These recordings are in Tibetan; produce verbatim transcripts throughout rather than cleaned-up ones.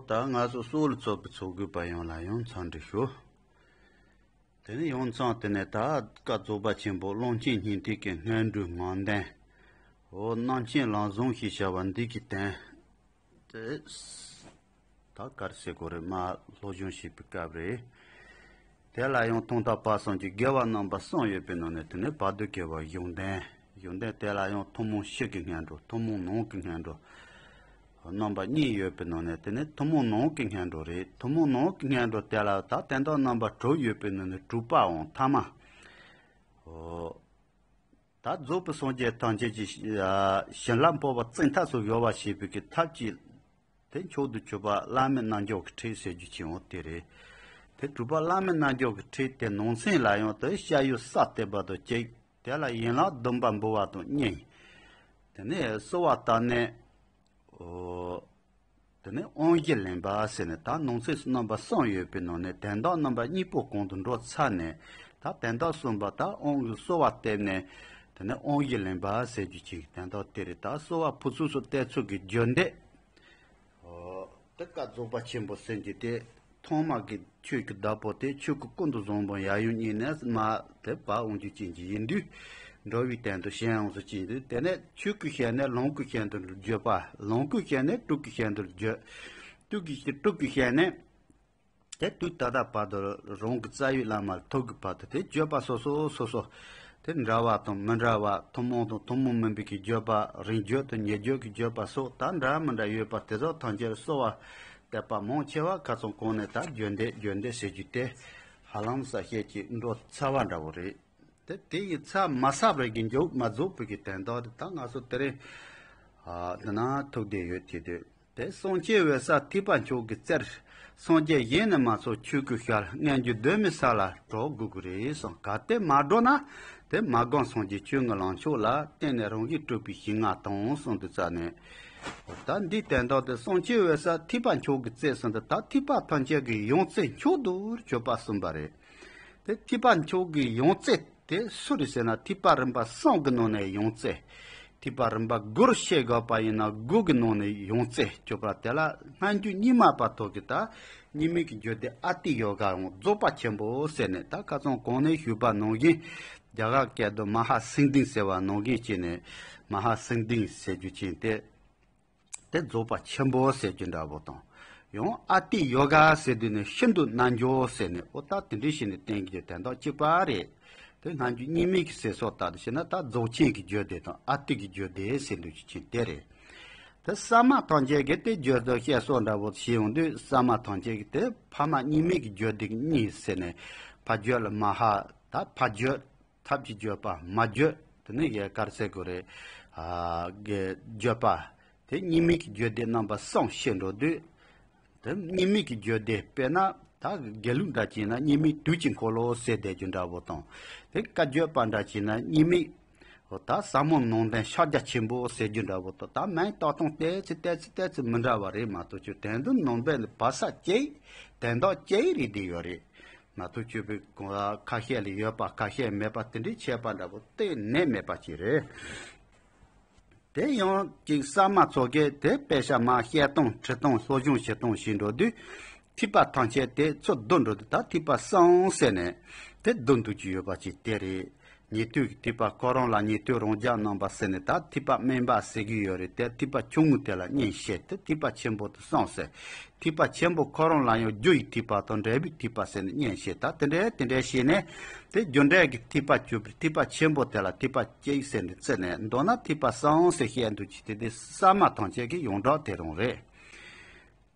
ད་ང་ཚོ་སྲོག་ལ་གཙོས་པའི་ཚོགས་དགོས་པ་ཡོངས་ལ་ཡང་འཚམས་འདྲི་ཞུ། དེ་ནས་ཡང་མཚམས་དེ་ནས་ད་བཀའ་རྫོགས་པ་ཆེན་པོ་ཀློང་ཆེན་སྙིང་ཐིག་གི་སྔོན་འགྲོའི་ངག་འདོན། འོ་རྣམ་མཁྱེན་ལམ་བཟང་ཞེས་བྱ་བ་འདི་གི་དོན། དེ་ད་ག་རེ་ཟེར་དགོས་རེད། མ་སློབ་སྦྱོང་བྱེད་པའི་སྐབས་རེད། དེ་ལ་ཡང་ཐོག་མཐའ་བར་གསུམ་གྱི་དགེ་བ་རྣམ་པ་གསུམ་ཡོད་པའི་ནང་ནས་དེ་ནས་བར་དོའི་དགེ་བ་གཞུང་དོན། གཞུང་དོན་དེ་ལ་ཡང་ཐུན་མོང་ཕྱི་གི་སྔོན་འགྲོ་ཐུན་མོང་ནང་གི་སྔོན་འགྲོ་རྣམ་པ་གཉིས་ཡོད་པའི་ནང་ནས་དེ་ནས་ཐུན་མོང་ནང་གི་སྔོན་འགྲོ་རེད། ཐུན་མོང་ནང་གི་སྔོན་འགྲོ་དེ་ལ་ད་དོན་དག་རྣམ་པ་དྲུག་ཡོད་པའི་ནང་ནས་དྲུག་པའང་ཐ་མ། འོ། ད་རྫོགས་པའི་སངས་རྒྱས་ཐམས་ཅད་ཀྱི་ཨ་བྱིན་རླབས་འཕོ་བ་བཙན་ཐབས་སུ་གཞོལ་བར་བྱེད་པའི་གི་ཐབས་ཀྱི་དེ་མཆོག་ཏུ་གྱུར་པ་བླ་མའི་རྣལ་འབྱོར་གྱི་ཁྲིད་ཟེར་རྒྱུ་ཅིག་འོང་དེ་རེད། དེ་གྲུབ་པ་བླ་མའི་རྣལ་འབྱོར་གྱི་ཁྲིད་དེ་ནང་ཚན་ལ་ཡང་དེ་ཤ་ཡུལ་ས་བལྟས་པ་དང་གཅིག་དེ་ལ་ཡན་ལག་བདུན་པ་འབུལ་བ་དང་གཉིས། དེ་ནས་གསོལ་བ་བཏབ་ནས། འོ། དེ་ནས་དབང་བཞི་ལེན་པ་ཟེར་ནས་ད་ནང་ཚན་རྣམ་པ་གསུམ་ཡོད་པའི་ནང་ནས་དོན་དག་རྣམ་པ་གཉིས་པོ་གོང་དུ་འགྲོ་ཚར་ནས་ད་དོན་དག་གསུམ་པ་ད་དབང་གི་གསོལ་བ་བཏབ་ནས་དེ་ནས་དབང་བཞི་ལེན་པ་ཟེར་རྒྱུ་ཅིག་དོན་དག་དེ་རེད། ད་གསོལ་བ་ཕུར་ཚུགས་སུ་གཏད་ཚུལ་གྱི་རྒྱུ་འདི། འོ། དེ་བཀའ་རྫོགས་པ་ཆེན་པོ་ཟེར་རྒྱུ་དེ། ཐོག་མ་གི་ཆོས་ཀྱི་བདག་པོ་དེ་ཆོས་ཀྱི་ཀུན་ཏུ་བཟང་པོ་ཡབ་ཡུམ་གཉིས་ནས་མར་དེ་བབས་འོང་རྒྱུ་ཅན་གྱི་ཡིན་དུས། འགྲོ་བའི་དོན་དུ་གཞན་ཡོངས་སུ་བྱིན་ཏེ་དེ་ནས་ཆོས་ཀྱི་ཞལ་ནས་ལོངས་སྐུའི་ཞལ་དུ་བརྗོད་པ། ལོངས་སྐུའི་ཞལ་ནས་སྤྲུལ་སྐུའི་ཞལ་དུ་བརྗོད། སྤྲུལ་སྐུའི་སྤྲུལ་སྐུའི་ཞལ་ནས། དེ་དུས་ད་ལྟ་བར་དུ་རང་གི་རྩ་བའི་བླ་མ་ལ་ཐུག་གི་བར་དུ་དེ་བརྗོད་པ་སོ་སོ་སོ་སོ། དེ་འདྲ་བ་དང་མི་འདྲ་བ་ཐུན་མོང་དང་ཐུན་མོང་མིན་པའི་གི་བརྗོད་པ་རིང་བརྗོད་དང་ཉེ་བརྗོད་ཀྱི་བརྗོད་པ་སོགས་ད་འདྲ་མི་འདྲ་ཡོད་པ་དེ་ཚོ་ཐམས་ཅད་གསོལ་བ་བཏབ་པ་མང་ཆེ་བ་ཁ་ཚང་གོང་ནས་ད་རྒྱུན་ལྡན་རྒྱུན་ལྡན་ཟེར་རྒྱུ་དེ་ཧ་ལམ་ས་བཤད་ཀྱི་འགྲོ་ཚར་བ་འདྲ་བོ་རེད། དེ་དེ་ཡི་ཚར་མ་ཚར་བའི་གི་མཇུག་མ་རྫོགས་པའི་གི་དོན་དག་དེ་ད་ང་ཚོ་དེ་རིང་ཨ་དེ་ན་ཐུག་བསྡད་ཡོད་དེ་དུས། དེ་གསུང་ཆོས་འོད་གསལ་ཐེག་པ་མཆོག་གི་རྩེར། སངས་རྒྱས་གཞན་ནས་མ་ཚོལ་ཆོས་སྐུའི་ཞལ། མངོན་གྱུར་གདོད་མའི་ས་ལ་གྲགས་དགོས་ཀྱི་རེད་གསུངས། གལ་ཏེ་མ་གྲགས་ན། དེ་མ་གང་སངས་རྒྱས་ཆོས་དངོས་ལམ་མཆོག་ལ། བརྟེན་ནས་རང་བཞིན་གྲུབ་པའི་གཞི་ལྔ་དང་གསུངས་དུས་ཙ་ནས། ད་འདིའི་དོན་དག་དེ་གསུང་ཆོས་འོད་གསལ་ཐེག་པ་མཆོག་གི་རྩེ་ཟེར་འདི་ད་ཐེག་པ་ཐམས་ཅད་ཀྱི་ཡང་རྩེ་མཆོག་ཏུ་གྱུར་པ་གསུངས་པ་རེད། དེ་ཐེག་པ་མཆོག་གི་ཡང་རྩེ་དེ་སུ་རེད་ཟེར་ན་ཐེག་པ་རིམ་པ་གསུམ་གྱི་ནང་ནས་ཡང་རྩེ། ཐེག་པ་རིམ་པ་དགུར་ཕྱེ་དགོས་པ་ཡིན་ན་དགུ་གི་ནང་ནས་ཡང་རྩེ་གྱུར་པ་དེ་ལ་སྔ་འགྱུར་རྙིང་མ་བར་དོ་གི་ད་རྙིང་མའི་གི་རྒྱུད་སྡེ་ཨ་ཏི་ཡོ་གའང་རྫོགས་པ་ཆེན་པོ་ཟེར་ནས་ད་ཁ་སང་གོང་ནས་ཞུས་པ་ནང་བཞིན་རྒྱ་གར་སྐད་དུ་མ་ཧཱ་སིདྡྷི་ཟེར་བ་ནང་བཞིན་བྱས་ནས་མ་ཧཱ་སིདྡྷི་ཟེར་རྒྱུ་ཅན་དེ། དེ་རྫོགས་པ་ཆེན་པོ་ཟེར་རྒྱུ་འདྲ་པོ་དང་། ཡང་ཨ་ཏི་ཡོ་ག་ཟེར་དུས་ནི་ཤིན་ཏུ་རྣལ་འབྱོར་ཟེར་ནས་ཨོ་ད་དེ་འདྲའི་ཞིག་ནས་བསྟན་གྱི་དོན་དག་གཅིག་པ་རེད། དེ་སྔ་འགྱུར་རྙིང་མའི་གི་ཟེར་སོགས་ལྟར་དུ་བྱས་ན་ད་རྫོགས་ཆེན་གྱི་རྒྱུད་སྡེ་དང་ཨ་ཏི་གི་རྒྱུད་སྡེ་ཟེར་འདུག་ཅིག་དེ་རེད། དེ་ས་མ་ཐམས་ཅད་ཀྱི་དེ་རྒྱུད་སྡེ་བཤད་སོགས་འདྲ་པོ་བྱས་ཡོང་དུས་ས་མ་ཐམས་ཅད་ཀྱི་དེ་ཕ་མ་རྙིང་མའི་གི་རྒྱུད་སྡེ་གཉིས་ཟེར་ནས་ཕ་རྒྱུད་ལ་མ་ཧཱ་ད་ཕ་རྒྱུད། ཐབས་ཀྱི་བརྗོད་པ་མ་བརྗོད་དེ་ནི་ཡལ་གར་ཟེར་དགོས་རེད། ཨ་གི་བརྗོད་པ་དེ་རྙིང་མའི་གི་རྒྱུད་སྡེ་རྣམ་པ་གསུམ་བཤད་འགྲོ་དུས། དེ་རྙིང་མའི་གི་རྒྱུད་སྡེ་དཔེར་ན་ད་དགེ་ལུགས་འདྲ་བྱས་ན་རྙིང་མའི་དུས་ཀྱི་འཁོར་ལོ་ཟེར་བསྡད་རྒྱུ་འདྲ་པོ་དང་། དེ་བཀའ་བརྒྱུད་པ་འདྲ་བྱས་ན་རྙིང་མའི་ད་ཟབ་མོ་ནང་བསྟན་ཕྱག་རྒྱ་ཆེན་པོ་ཟེར་རྒྱུ་འདྲ་པོ་དང་ད་མིང་བཏགས་སྟངས་ཏོག་ཙམ་ཏོག་ཙམ་ཏོག་ཙམ་མི་འདྲ་བ་རེད་མ་གཏོགས་ཆོས་དོན་དུ་ནང་པའི་བར་ས་གཅིག་དོན་དག་གཅིག་རེད་བསྡད་ཡོད་རེད། མ་གཏོགས་ཆོས་པའི་ཁ་ཤས་ལ་ཡོད་པ་ཁ་ཤས་མེད་པ་དེ་འདྲའི་ཁྱད་པར་འདྲ་པོ་གཏན་ནས་མེད་པ་ཅིག་རེད། དེ་ཡང་ཅིག་གསར་མ་ཚོ་གས་དེ་དཔེ་ཆ་མར་བཤད་སྟངས་བྲི་སྟངས་སློབ་སྦྱོང་བྱེད་སྟངས་ཞིག་འགྲོ་དུས་ཐེག་པ་ཐམས་ཅད་དེ་ཚུར་བསྡུ་འགྲོ་དུས་ད་ཐེག་པ་གསུམ་ཟེར་ནས་དེ་བསྡུ་འདུག་ཅིག་ཡོད་པ་ཅིག་དེ་རེད། ཉན་ཐོས་ཀྱི་ཐེག་པ་ཁོ་རང་ལ་ཉན་ཐོས་རང་རྒྱལ་རྣམ་པ་ཟེར་ནས་ད་ཐེག་པ་དམན་པ་ཟེར་གྱི་ཡོད་རེད་དེ་ཐེག་པ་ཆུང་ངུ་དེ་ལ་གཉིས་བཤད་དེ་ཐེག་པ་ཆེན་པོ་དེ་གསུམ་ཟེར། ཐེག་པ་ཆེན་པོ་ཁོ་རང་ལ་ཡང་རྒྱུ་ཡི་ཐེག་པ་དང་འབྲས་བུའི་ཐེག་པ་ཟེར་ནས་གཉིས་བཤད་ད་དེ་འདྲའི་དེ་འདྲའི་བཤད་ནས་དེ་རྒྱུ་འབྲས་ཀྱི་ཐེག་པ་གྱུར་པའི་ཐེག་པ་ཆེན་པོ་དེ་ལ་ཐེག་པ་གཅིག་ཟེར་ནས་བརྩི་ནས་མདོར་ན་ཐེག་པ་གསུམ་ཟེར་བཤད་འདུག་ཅིག་དེ་དེ་གསར་མ་ཐམས་ཅད་ཀྱི་ཡོངས་གྲགས་དེ་རང་རེད།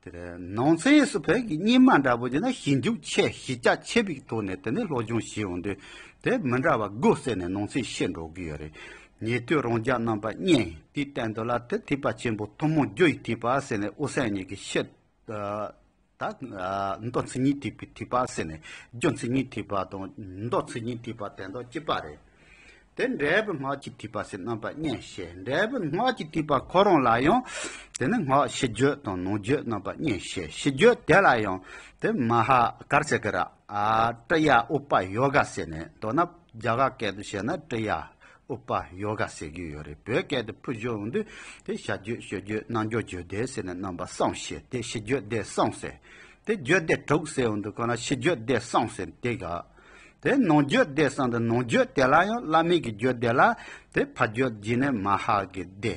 དེ་རེད། ནང་ཚན་སུ་བོད་ཀྱི་རྙིང་མ་འདྲ་པོ་ཡིན་ན་ཞིབ་འཇུག་ཆེ་ཞིབ་རྒྱ་ཆེ་བའི་ཐོག་ནས་དེ་ནས་སློབ་སྦྱོང་བྱེད་ཡོང་དུས་དེ་མི་འདྲ་བ་དགུ་ཟེར་ནས་ནང་ཚན་བཤད་འགྲོ་གི་ཡོད་རེད། ཉན་ཐོས་རང་རྒྱལ་རྣམ་པ་གཉིས་དེའི་སྟེང་དུ་ལ་དེ་ཐེག་པ་ཆེན་པོ་ཐུན་མོང་རྒྱུ་ཡི་ཐེག་པ་ཟེར་ནས་དབུ་སེམས་གཉིས་ཀྱི་ཤེས་ད་མདོ་མཚན་ཉིད་ཐེག་པའི་ཐེག་པ་ཟེར་ནས་རྒྱུ་མཚན་ཉིད་ཐེག་པ་དང་མདོ་མཚན་ཉིད་ཐེག་པ་དེ་དང་གཅིག་པ་རེད། དེ་འབྲས་བུ་སྔགས་ཀྱི་ཐེག་པ་ཟེར་རྣམ་པ་གཉིས་བཤད། འབྲས་བུ་སྔགས་ཀྱི་ཐེག་པ་ཁོ་རང་ལ་ཡང་དེ་ནི་སྔགས་ཕྱི་རྒྱུད་དང་ནང་རྒྱུད་རྣམ་པ་གཉིས་བཤད། ཕྱི་རྒྱུད་དེ་ལ་ཡང་དེ་མ་ཧཱ་ག་རེ་ཟེར་གི་ར་ཨ་ཀྲི་ཡ་ཨུ་པ་ཡོ་ག་ཟེར་ནས་མདོར་ན་རྒྱ་གར་སྐད་དུ་བཤད་ན་ཀྲི་ཡ། ཨུ་པ་ཡོ་ག་ཟེར་གྱི་ཡོད་རེད། བོད་སྐད་དུ་ཕུད་བཞག་ཡོང་དུས་དེ་བྱ་རྒྱུད་སྤྱོད་རྒྱུད་རྣལ་འབྱོར་རྒྱུད་སྡེ་ཟེར་ནས་རྣམ་པ་གསུམ་བཤད་དེ། ཕྱི་རྒྱུད་སྡེ་གསུམ་ཟེར། དེ་རྒྱུད་སྡེ་དྲུག་ཟེར་ཡོང་དུས་གང་ལ་ཕྱི་རྒྱུད་སྡེ་གསུམ་ཟེར་དེ་ག་དེ་ནང་རྒྱུད་སྡེ་གསུམ་དུ་ནང་རྒྱུད་དེ་ལ་ཡང་བླ་མེད་ཀྱི་རྒྱུད་སྡེ་ལ་དེ་ཕ་རྒྱུད་རྗེས་ནས་མ་ཧཱ་གི་སྡེ།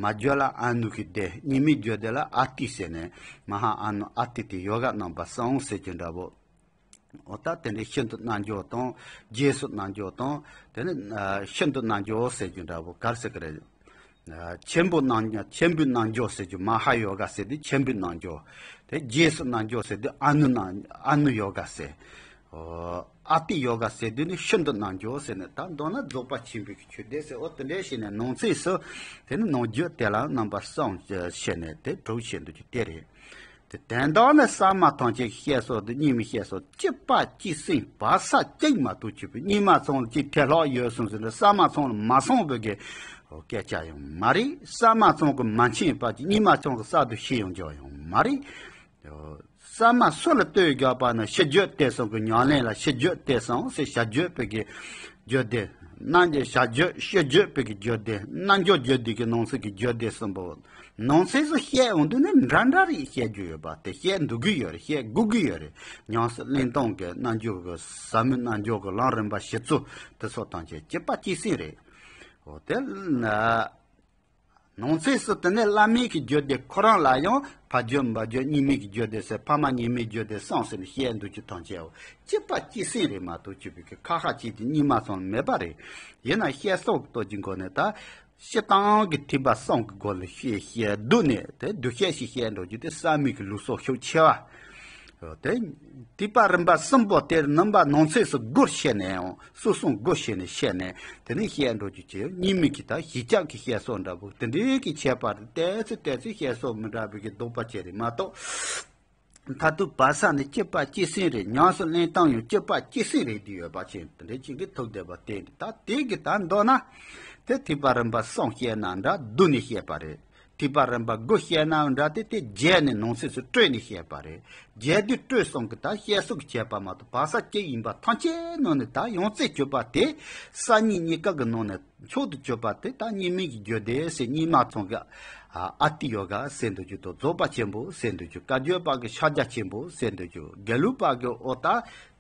མ་རྒྱུད་ལ་ཨ་ནུ་གི་སྡེ། གཉིས་མེད་རྒྱུད་སྡེ་ལ་ཨ་ཏི་ཟེར་ནས་མ་ཧཱ་ཨ་ནུ་ཨ་ཏི་དེ་ཡོ་ག་རྣམ་པ་གསུམ་ཟེར་གྱི་འདྲ་པོ། འོ་ད་དེ་འདྲའི་ཤིན་ཏུ་རྣལ་འབྱོར་དང་རྗེས་སུ་རྣལ་འབྱོར་དང་། དེ་ནི་ཤིན་ཏུ་རྣལ་འབྱོར་ཟེར་གྱི་འདྲ་པོ་ག་རེ་ཟེར་གི་རེད། ཆེན་པོ་རྣལ་ཆེན་པོའི་རྣལ་འབྱོར་ཟེར་གྱི་མ་ཧཱ་ཡོ་ག་ཟེར་དུས་ཆེན་པོའི་རྣལ་འབྱོར། དེ་རྗེས་སུ་རྣལ་འབྱོར་ཟེར་དུས་ཨ་ནུ་རྣལ་ཨ་ནུ་ཡོ་ག་ཟེར། ཨ་ཏི་ཡོ་ག་ཟེར་དུས་ནི་ཤིན་ཏུ་རྣལ་འབྱོར་ཟེར་ནས། ད་མདོར་ན་རྫོགས་པ་ཆེན་པོའི་གི་ཆོས་སྡེ་ཟེར། འོ་དེ་འདྲའི་བྱས་ནས་ནང་གསེས་སུ་དེ་ནི་ནང་རྒྱུད་དེ་ལ་རྣམ་པ་གསུམ་བཤད་ནས་དེ་དྲུག་བཤད་འདུག་རྒྱུ་དེ་རེད། དེ་དོན་དག་ནི་གསར་མ་ཐམས་ཅད་ཀྱི་བཤད་སྲོལ་དེ་གཉིས་མེད་བཤད་སྲོལ་གཅིག་པ་གཅིག་སྲིང་བར་ས་གཅིག་མ་གཏོགས་གཅིག་པུ་གཉིས་མ་ཚང་ལ་གཅིག་ཐལ་ལྷག་ཡོད་གསུངས་ཟེར་ནས། གསར་མ་ཚང་ལ་མ་སོང་བའི་གི་སྐད་ཆ་ཡང་མ་རེད། གསར་མ་ཚང་གི་མ་མཁྱེན་པ་གཅིག་གཉིས་མ་ཚང་གི་གསར་དུ་ཤེས་ཡོང་རྒྱུ་ཡང་མ་རེད། གསར་མ་སུ་ལ་ལྟོས་རྒྱག་པ་ན་ཕྱི་རྒྱུད་སྡེ་གསུམ་གྱི་ཉམས་ལེན་ལ་ཕྱི་རྒྱུད་སྡེ་གསུམ་ཟེར། བྱ་རྒྱུད་པའི་གི་རྒྱུད་སྡེ། རྣལ་འབྱོར་བྱ་རྒྱུད་ཕྱི་རྒྱུད་པའི་གི་རྒྱུད་སྡེ། རྣལ་འབྱོར་རྒྱུད་སྡེ་གི་ནང་གསེས་ཀྱི་རྒྱུད་སྡེ་གསུམ་པོ། ནང་གསེས་སུ་བཤད་འོང་དུས་ནི་འདྲ་འདྲ་རེད། བཤད་རྒྱུ་ཡོད་པ་དེ་བཤད་འདུག་གི་ཡོད་རེད། བཤད་དགོས་ཀྱི་ཡོད་རེད། ཉམས་སུ་ལེན་སྟངས་ཀྱི་རྣལ་འབྱོར་གྱི་ཟབ་མོའི་རྣལ་འབྱོར་གྱི་ལམ་རིམ་པ་བཞི་ཚོ་དེ་ཚོ་ཐམས་ཅད་གཅིག་པ་གཅིག་སྲིང་རེད། འོ་དེ་ན་ནང་གསེས་སུ་དེ་ནས་བླ་མེད་ཀྱི་རྒྱུད་སྡེ་ཁོ་རང་ལ་ཡང་ཕ་རྒྱུད་མ་རྒྱུད་གཉིས་མེད་ཀྱི་རྒྱུད་སྡེ་ཟེར། ཕ་མ་གཉིས་མེད་རྒྱུད་སྡེ་གསུམ་ཟེར་ནས་བཤད་འདུག་རྒྱུ་ཐམས་ཅད་འོ་གཅིག་པ་གཅིག་སྲིང་རེད་མ་གཏོགས་གཅིག་པའི་གི་ཁ་ཁ་གཅིག་གི་གཉིས་མ་ཚང་མེད་པ་རེད། ཡིན་ན་བཤད་སྲོལ་གྱི་སྟོབས་ཀྱི་སྒོ་ནས་ད། སྤྱིར་བཏང་གི་ཐེག་པ་གསུམ་གྱི་སྒོ་ལ་བཤད་བཤད་བསྡུས་ནས་དེ་བསྡུས་བཤད་ཞིག་བཤད་འགྲོ་རྒྱུ་དེ་བསམ་མེད་ཀྱི་ལུགས་སྲོལ་ཤུགས་ཆེ་བ། དེ་ཐེག་པ་རིམ་པ་གསུམ་པོ་དེར་རྣམ་པ་ནང་གསེས་སུ་སྒོར་བཤད་ནས་ཡང་སོ་སོ་སྒོར་བཤད་ནས་བཤད་ནས་དེ་ནས་བཤད་འགྲོ་རྒྱུ་བྱས། གཉིས་མེད་ཀྱི་ད་གཞི་རྐྱང་གི་བཤད་སྲོལ་འདྲ་པོ་དེ་འདྲའི་གི་ཁྱད་པར་དེ་ཏོག་ཙམ་ཏོག་ཙམ་བཤད་སྲོལ་མི་འདྲ་བའི་གི་ལྡོག་པ་བྱས་རེད་མ་གཏོགས། མཐར་ཐུག་བར་ས་ནི་གཅིག་པ་གཅིག་སྲིང་རེད། ཉམས་སུ་ལེན་སྟངས་ཡང་གཅིག་པ་གཅིག་སྲིང་རེད། དེ་ཡོད་པ་ཅན་དེ་འདྲའི་ཅིག་གིས་ཐུག་བསྡད་པ་དེ་ད་དེ་གི་ད་མདོར་ན་དེ་ཐེག་པ་རིམ་པ་གསུམ་བཤད་ན་འདྲ་བསྡུས་ནས་བཤད་པ་རེད། ཐེག་པ་རིམ་པ་དགུ་བཤད་ན་འདྲ་དེ་དེ་བརྒྱད་ནས་ནང་གསེས་སུ་སྤྲོས་ནས་བཤད་པ་རེད། བརྒྱད་དེ་སྤྲོས་གསུམ་གི་ད་བཤད་སྲོལ་གྱི་ཁྱད་པར་མ་གཏོགས་བར་ས་གཅིག་ཡིན་པ་ཐམས་ཅད་ནང་ནས་ད་ཡང་རྩེ་གཅོད་པ་དེ་གསར་རྙིང་གཉིས་ཀ་གི་ནང་ནས། མཆོག་ཏུ་གྱུར་པ་དེ་ད་གཉིས་མེད་ཀྱི་རྒྱུད་སྡེ་ཟེར། གཉིས་མ་ཚང་གི་ཨ་ཏི་ཡོ་ག་ཟེར་འདུག་རྒྱུ་དང་། རྫོགས་པ་ཆེན་པོ་ཟེར་འདུག་རྒྱུ། བཀའ་བརྒྱུད་པ་གི་ཕྱག་རྒྱ་ཆེན་པོ་ཟེར་འདུག་རྒྱུ། དགེ་ལུགས་པ་གི་ཨོ་ད་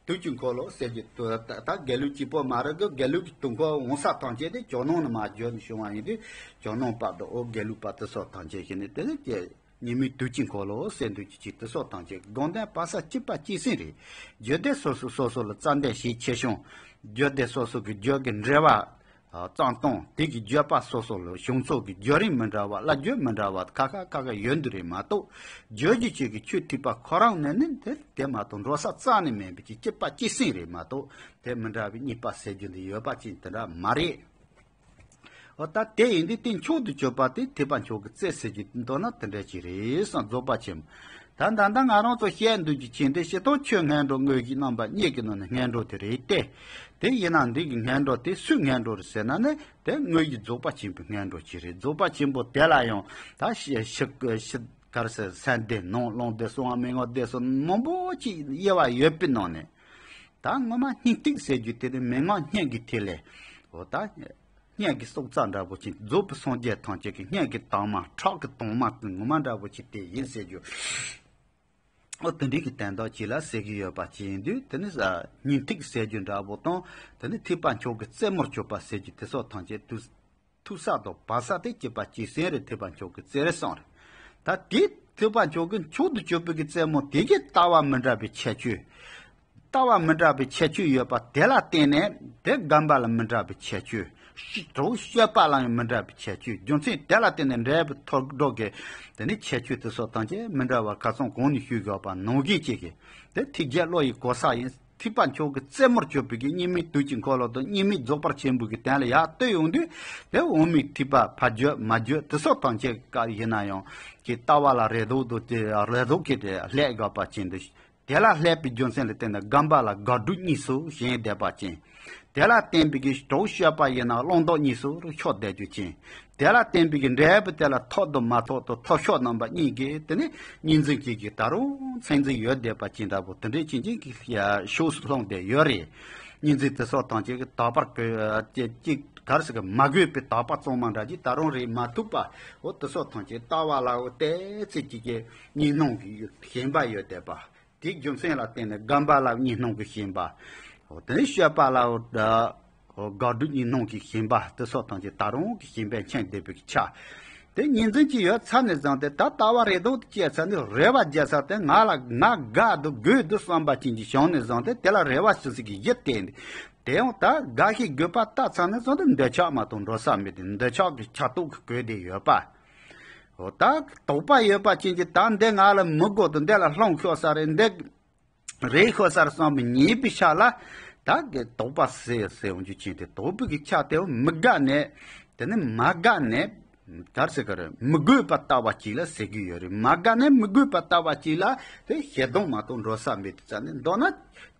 དུས་ཀྱི་འཁོར་ལོ་ཟེར་རྒྱུ་དང་། ད་དགེ་ལུགས་གཅིག་པོ་མ་རེད་གི། དགེ་ལུགས་ཀྱི་དུས་འཁོར་འོང་ས་ཐམས་ཅད་དེ་ཇོ་ནང་ནས་མར་བརྒྱུད་ནས་བྱུང་བ་ཡིན་དུས་ཇོ་ནང་པ་དང་ཨོ་དགེ་ལུགས་པ་དེ་ཚོ་ཐམས་ཅད་ཀྱིས་ནི་དེ་ནི་ཀྱེ། གཉིས་མེད་དུས་ཀྱི་འཁོར་ལོ་ཟེར་འདུག་རྒྱུ་ཅིག་དེ་ཚོ་ཐམས་ཅད་དགོངས་དོན་བར་ས་གཅིག་པ་གཅིག་སྲིང་རེད། རྒྱུད་སྡེ་སོ་སོ་སོ་སོ་ལ་རྩ་འདོན་ཤེད་ཆེ་ཆུང་། རྒྱུད་སྡེ་སོ་སོ་གི་རྒྱུད་ཀྱི་འགྲེལ་པ། གཙང་སྟོང་དེ་གི་བརྗོད་པ་སོ་སོ་ལ་བྱུང་ཚུལ་གྱི་བརྗོད་རིམ་མི་འདྲ་བ། བླ་བརྗོད་མི་འདྲ་བ་ཁ་ཁ་ཁ་ཁ་ཡོད་འདུག་རེད་མ་གཏོགས། བརྗོད་རྒྱུ་ཅིག་གི་ཆོས་ཐེག་པ་ཁོ་རང་ནས་ནི་དེ་དེ་མ་གཏོགས་འགྲོ་ས་རྩ་ནས་མེད་པའི་ཅིག་གཅིག་པ་གཅིག་སྲིང་རེད་མ་གཏོགས། དེ་མི་འདྲ་བའི་གཉིས་པ་ཟེར་རྒྱུ་འདི་ཡོད་པ་ཅིག་དེ་འདྲ་མ་རེད། འོ་ད་དེ་ཡིན་དུས་དེ་མཆོག་ཏུ་གྱུར་པ་དེ་ཐེག་པ་མཆོག་གི་རྩེ་ཟེར་གྱི་འདོད་ན་དེ་འདྲ་ཅིག་རེད་བསམ། རྫོགས་པ་ཆེན་པོ། ད་ད་ལྟ་ང་རང་ཚོ་བཤད་འདུག་རྒྱུ་ཅིག་འདི་སྤྱིར་བཏང་ཆོས་སྔོན་འགྲོ་དངོས་གཞི་རྣམ་པ་གཉིས་ཀྱི་ནང་ནས་སྔོན་འགྲོ་དེ་རེད་དེ། དེ་ཡིན་ན་འདི་གི་སྔོན་འགྲོ་དེ་སུའི་སྔོན་འགྲོ་རེད་ཟེར་ན་ནི་དེ་དངོས་གཞི་རྫོགས་པ་ཆེན་པོའི་སྔོན་འགྲོ་ཅིག་རེད། རྫོགས་པ་ཆེན་པོ་དེ་ལ་ཡང་ད་ཤི་ཤི་ཤི་ག་རེ་ཟེར། སན་སྡེ་ནང་བླང་སྡེ་གསང་བ་མན་ངག་སྡེ་སོགས་མང་པོ་ཅིག་དབྱེ་བ་ཡོད་པའི་ནང་ནས། ད་ངོ་མ་སྙིང་ཐིག་ཟེར་རྒྱུ་དེ་ནི་མན་ངག་སྙིང་གི་ཐིག་ལེ། འོ་ད། སྙིང་གི་སྲོག་རྩ་འདྲ་པོ་ཅིག། རྫོགས་པའི་སངས་རྒྱས་ཐམས་ཅད་ཀྱི་སྙིང་གི་དྭངས་མ། ཁྲག་གི་དྭངས་མ་གི་ངོ་མ་འདྲ་པོ་ཅིག་དེ་ཡིན་ཟེར་རྒྱུ། ཨོ་དེ་འདྲའི་གི་དོན་དག་ཅིག་ལ་ཟེར་གྱི་ཡོད་པ་ཅིག་ཡིན་དུས། དེ་ནི་སྙིང་ཐིག་ཟེར་རྒྱུ་འདྲ་པོ་དང་། དེ་ནི་ཐེག་པ་མཆོག་གི་རྩེ་མོར་གྱུར་པ་ཟེར་རྒྱུ་དེ་སོགས་ཐམས་ཅད་དུས། ཐུག་ས་དང་བབ་ས་དེ་གཅིག་པ་གཅིག་སེང་རེད། ཐེག་པ་མཆོག་གི་རྩེ་རེད་གསུངས་རེད། ད་དེ་ཐེག་པ་མཆོག་གི་མཆོག་ཏུ་གྱུར་པའི་གི་རྩེ་མོ་དེ་གི་ལྟ་བ་མི་འདྲ་བའི་ཁྱད་ཆོས། ལྟ་བ་མི་འདྲ་བའི་ཁྱད་ཆོས་ཡོད་པ་དེ་ལ་བརྟེན་ནས་དེ་སྒོམ་པ་ལ་མི་འདྲ་བའི་ཁྱད་ཆོས། ཤི་གྲོགས་སྤྱོད་པ་ལ་ཡང་མི་འདྲ་བའི་ཁྱད་ཆོས། རྒྱུ་མཚན་དེ་ལ་བརྟེན་ནས་འབྲས་བུ་ཐོབ་འགྲོ་གི་དེ་ནི་ཁྱད་ཆོས་དེ་སོགས་ཐམས་ཅད་མི་འདྲ་བ། ཁ་སང་གོང་ནས་ཞུས་ཡོད་པ་ནང་བཞིན་གཅིག་གི་དེ་ཐེག་བརྒྱད་བློ་ཡི་གོ་ས་ཡིན། ཐེག་པ་མཆོག་གི་རྩེ་མོར་གྱུར་པའི་གི་གཉིས་མེད་དུས་ཀྱི་འཁོར་ལོ་དང་གཉིས་མེད་རྫོགས་པ་ཆེན་པོའི་གི་དོན་ལ་ཡར་ལྟོས་ཡོང་དུས། དེ་འོག་མིན་ཐེག་པ་ཕ་རྒྱུད་མ་རྒྱུད་དེ་སོགས་ཐམས་ཅད་ཀ་ཡིན་ན་ཡང་གི་ལྟ་བ་ལ་རེ་དོགས་དང་དེ་རེ་དོགས་ཀྱིས་དེ་བསླད་དགོས་པ་ཅན་དུ། དེ་ལ་བསླད་པའི་རྒྱུ་མཚན་ལ་བརྟེན་ནས་སྒོམ་པ་ལ་དགག་སྒྲུབ་གཉིས་སུ་ཞེན་བསྡད་པ་ཅན། དེ་ལ་བརྟེན་པའི་གི་གྲོགས་སྤྱོད་པ་ཡིན་ན་བླང་དོར་གཉིས་སུ་ཕྱོགས་བསྡད་རྒྱུ་ཅན། དེ་ལ་བརྟེན་པའི་གི་འབྲས་བུ་དེ་ལ་ཐོབ་དང་མ་ཐོབ་དང་ཐོབ་ཤོར་རྣམ་པ་གཉིས་ཀྱི་དེ་ནི་གཉིས་འཛིན་གྱི་གི་ད་རུང་མཚན་འཛིན་ཡོད་བསྡད་པ་ཅན་འདྲ་པོ་དེ་འདྲའི་ཅན་ཅན་གྱི་ཕྱོགས་སུ་ལྷུང་བསྡད་ཡོད་རེད། གཉིས་འཛིན་དེ་སོགས་ཐམས་ཅད་ཀྱི་དག་པར་གོ་ཅིག་གར་ཟེར་གི་མ་གོས་པའི་དག་པ་གཙང་མ་འདྲ་ཅིག་ད་རུང་རེད་མ་ཐུབ་པ། འོ་དེ་སོགས་ཐམས་ཅད་ལྟ་བ་ལ་འོ་ཏེ་ཙི་ཅིག་གི་གཉིས་སྣང་གི་ཞེན་པ་ཡོད་བསྡད་པ། དེའི་རྒྱུ་མཚན་ལ་བརྟེན་ནས་སྒོམ་པ་ལ་གཉིས་སྣང་གི་ཞེན་པ། འོ་དེ་ནས་སྤྱོད་པ་ལ་འོ་འོ་དགག་སྒྲུབ་གཉིས་སྣང་གི་ཞེན་པ་དེ་སོགས་ཐམས་ཅད་ད་རུང་གི་ཞེན་པས་འཆིང་བསྡད་པའི་ཆ། དེ་གཉིས་འཛིན་གྱི་ཡོད་ཚད་ནས་བཟུང་སྟེ་ད་ལྟ་བ་རེ་དོགས་དེ་སྐྱེས་ཚར་ནས་རེ་བ་རྒྱག་ཚར་ཏེ་ང་ལ་ང་དགའ་འདུག་དགོས་འདུག་བསམ་པ་ཅན་གྱི་བྱང་ནས་བཟུང་སྟེ་དེ་ལ་རེ་བ་ཞུ་ས་གི་གཞི་བསྟན་ནས། དེ་ཡང་ད་དགའ་ཞིག་དགོས་པ་ལྟ་ཚར་ནས་བཟུང་སྟེ་འདོད་ཆགས་མ་གཏོགས་འགྲོ་ས་མེད་དེ་འདོད་ཆགས་ཀྱི་ཆགས་རྟོག་གིས་གོས་བསྡད་ཡོད་པ། འོ་ད་དོགས་པ་ཡོད་པ་ཅན་གྱི་ད་འདི་ང་ལ་མི་དགོས་དང་འདི་ལ་ལྷུང་ཤོག་ས་རེད། འདི་རེད་ཤོག་ས་རེད་བསམ་པའི་ཉེས་པའི་ཆ་ལ་ད་གི་དོགས་པ་ཟེར་ཟེར་འོང་རྒྱུ་ཅན་དེ་དོགས་པའི་གི་ཆ་དེ་མི་དགའ་ནས་དེ་ནི་མ་དགའ་ནས་གར་ཟེར་གི་རེད། མི་དགོས་པ་ལྟ་བ་ཅིག་ལ་ཟེར་གི་ཡོད་རེད། མ་དགའ་ནས་མི་དགོས་པ་ལྟ་བ་ཅིག་ལ་དེ་ཞེ་སྡང་མ་གཏོགས་འགྲོ་ས་མེད་དུ་བཙལ་ནས་མདོར་ན།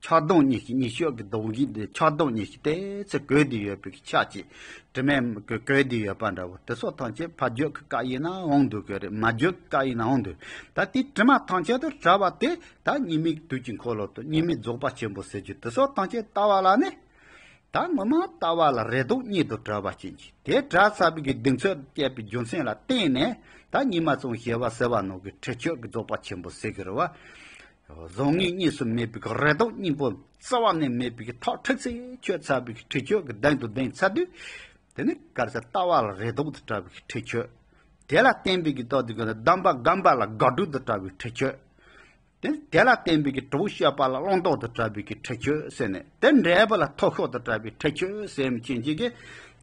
ཆགས་སྡང་གཉིས་ཀྱི་གཉིས་ཤོག་གི་སྡོང་གི་འདི་ཆགས་སྡང་གཉིས་ཀྱི་ཏོག་ཙམ་གོས་བསྡད་ཡོད་པའི་ཆ་གཅིག་དྲི་མས་གོས་བསྡད་ཡོད་པ་འདྲ་བོ་དེ་སོགས་ཐམས་ཅད་ཕ་རྒྱུད་ཀྱི་སྐབས་ཡིན་ན་འོང་འདུག་གི་རེད། མ་རྒྱུད་ཀྱི་སྐབས་ཡིན་ན་འོང་འདུག་ད་དེ་དྲི་མ་ཐམས་ཅད་དུ་བྲལ་བ་དེ་ད་གཉིས་མེད་དུས་ཀྱི་འཁོར་ལོ་དང་གཉིས་མེད་རྫོགས་པ་ཆེན་པོ་ཟེར་རྒྱུ་དེ་སོགས་ཐམས་ཅད་ལྟ་བ་ལ་ནི། ད་ངོ་མ་ལྟ་བ་ལ་རེ་དོགས་གཉིས་དང་བྲལ་བ་ཅན་གྱི་དེ་བྲལ་ཚར་བའི་གི་གདེང་ཚོད་སྐྱེས་པའི་རྒྱུ་མཚན་ལ་བརྟེན་ནས་ད་གཉིས་མ་ཚང་ཞེས་པ་ཟེར་བ་ནང་གི་ཁྲེགས་ཆོད་ཀྱི་རྫོགས་པ་ཆེན་པོ་ཟེར་གི་རེད་བ། བཟང་ངན་གཉིས་སུ་མེད་པའི་རེ་དོགས་གཉིས་པོ་རྩ་བ་ནས་མེད་པའི་ཐག་ཁྲིག་སེ་ཆོད་ཚར་བའི་ཁྲེགས་ཆོད་ཀྱི་གདེང་དུ་ལྡན་ཚར་དུས། དེ་ནི་ག་རེ་ཟེར། ལྟ་བ་ལ་རེ་དོགས་དང་བྲལ་བའི་ཁྲེགས་ཆོད། དེ་ལ་བརྟེན་པའི་གི་རྟགས་དེ་ག་ནི་སྡོམ་པ་སྒོམ་པ་ལ་དགག་སྒྲུབ་དང་བྲལ་བའི་ཁྲེགས་ཆོད། དེ་དེ་ལ་བརྟེན་པའི་གི་གྲོགས་སྤྱོད་པ་ལ་བླང་དོར་དང་བྲལ་བའི་གི་ཁྲེགས་ཆོད་ཟེར་ནས་དེ་འབྲས་བུ་ལ་ཐོབ་ཤོག་དང་བྲལ་བའི་ཁྲེགས་ཆོད་ཟེར་མི་ཅན་གྱི་གི་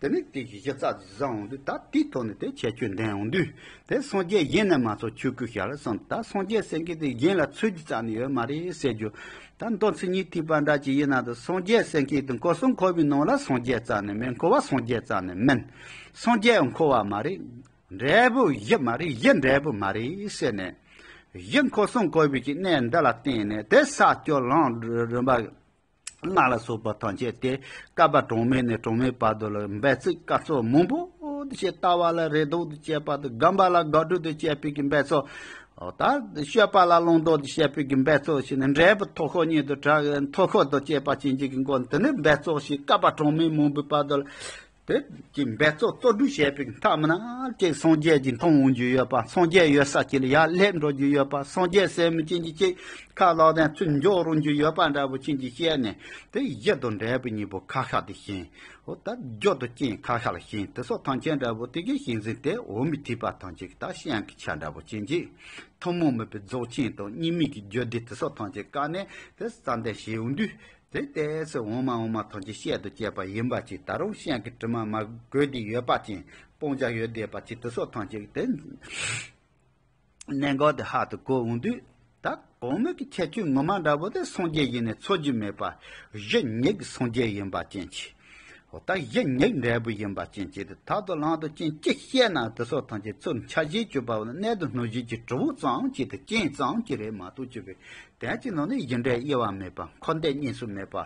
དེ་ནི་དེ་གི་གཞི་རྩ་དེ་བཟང་འོང་དུས་ད་དེའི་ཐོག་ནས་དེ་ཁྱད་ཆོས་ལྡན་འོང་དུས། དེ་སངས་རྒྱས་གཞན་ནས་མ་ཚོགས་ཆོས་སྐུ་ཤར་གསུངས། ད་སངས་རྒྱས་ཟེར་མཁན་དེ་གཞན་ལ་ཚུལ་གྱི་རྩ་ནས་ཡོད་མ་རེད་ཟེར་རྒྱུ། ད་མདོ་མཚན་ཉིད་ཐེག་པ་འདྲ་ཅིག་ཡིན་ན་ད་སངས་རྒྱས་ཟེར་མཁན་དེ་འཁོར་གསུམ་འཁོར་བའི་ནང་ལ་སངས་རྒྱས་རྩ་ནས་མེད། འཁོར་བ་སངས་རྒྱས་རྩ་ནས་མིན། སངས་རྒྱས་འཁོར་བ་མ་རེད། འབྲས་བུ་གཞི་མ་རེད། གཞི་འབྲས་བུ་མ་རེད་ཟེར་ནས། གཞི་འཁོར་གསུམ་འཁོར་བའི་གི་གནས་འདི་ལ་བརྟེན་ནས་དེ་ས་སྐྱོ་ལང་རིམ་པ། ལྔ་ལ་སོགས་པ་ཐམས་ཅད་དེ་བསྐལ་པ་གྲངས་མེད་ནས་གྲངས་མེད་བར་དུ་ལ་འབད་རྩོལ་དཀའ་ཚེགས་མང་པོ་དེ་བྱས་ལྟ་བ་ལ་རེ་དོགས་དང་བཅས་པ་དང་སྒོམ་པ་ལ་དགག་སྒྲུབ་དང་བཅས་པའི་གི་འབད་རྩོལ། ད་སྤྱོད་པ་ལ་བླང་དོར་དང་བཅས་པའི་གི་འབད་རྩོལ་བྱས་ནས་འབྲས་བུ་ཐོབ་ཤོག་གཉིས་དང་བྲལ་ཐོབ་ཤོག་དང་བཅས་པ་ཅན་གྱི་གི་སྒོ་ནས་དེ་ནི་འབད་རྩོལ་ཞིག་བསྐལ་པ་གྲངས་མེད་མང་པོའི་བར་དུ་ལ། དེ་ཀྱི་འབད་རྩོལ་རྩོལ་སྒྲུབ་བྱས་པའི་མཐའ་མ་ན་ཀྱི་སངས་རྒྱས་ཀྱི་མཐོང་འོང་རྒྱུ་ཡོད་པ། སངས་རྒྱས་ཡོད་ས་ཀྱི་ལ་ཡར་སླེབས་འགྲོ་རྒྱུ་ཡོད་པ། སངས་རྒྱས་ཟེར་མི་ཅན་གྱི་ཅིག་ཁ་ལག་དང་ཚུར་འཇོག་རུང་རྒྱུ་ཡོད་པ་འདྲ་པོ་ཅན་གྱི་བཤད་ནས་དེ་གཞི་དང་འབྲས་བུ་གཉིས་པོ་ཁ་ཤ་དེ་ཞེན། འོ་ད་རྒྱུ་དང་རྐྱེན་ཁ་ཤ་ལ་ཞེན། དེ་སོགས་ཐམས་ཅད་འདྲ་པོ་དེ་གི་ཞེན་འཛིན་དེ་འོག་མིན་ཐེག་པ་ཐམས་ཅད་ཀྱི་ད་གཤམ་གྱི་ཆ་འདྲ་པོ་ཅན་གྱི་ཐུན་མོང་མིན་པའི་རྫོགས་ཆེན་དང་གཉིས་མེད་ཀྱི་རྒྱུ་དེ་དེ་སོགས་ཐམས་ཅད་བཀག་ནས་དེ་རྩ་འདེབས་བྱེད་འོང་དུས། དེ་ལྟས་སུ་འོག་མ་འོག་མ་ཐམས་ཅད་བཤད་དུ་བཅད་པ་ཡིན་པ་ཅིག་ད་རུང་གཤམ་གྱི་དྲི་མ་མ་གོས་ཏེ་ཡོད་པ་ཅན་སྤང་བྱ་ཡོད་བསྡད་པ་ཅིག་དེ་སོགས་ཐམས་ཅད་དེ་གནད་འགག་དེ་ཧ་ཏུ་གོ་འོང་དུས། ད་གོང་མའི་གི་ཁྱད་ཆོས་ངོ་མ་འདྲ་པོ་དེ་སངས་རྒྱས་ཡིན་ནས་འཚོལ་རྒྱུ་མེད་པ། གཞི་ཉིད་ཀྱི་སངས་རྒྱས་ཡིན་པ་ཅན་གྱི། འོ་ད་གཞི་ཉིད་འབྲས་བུ་ཡིན་པ་ཅན་གྱི་དེ་ཐབས་དང་ལམ་དང་རྐྱེན་ཅི་བཤད་ན་དེ་སོགས་ཐམས་ཅད་ཚུར་འཆར་གཞི་བཅུག་པ་ནི་གནད་དུ་སྣུན་གཞི་གྱི་གྲུབ་བུ་ཙམ་གྱི་དེ་རྐྱེན་ཙམ་གྱི་རེད་མ་གཏོགས་བཅུག་པའི། དོན་གྱི་ནང་ནས་གཞི་འབྲས་དབྱེ་བ་མེད་པ། འཁོར་འདས་གཉིས་སུ་མེད་པ།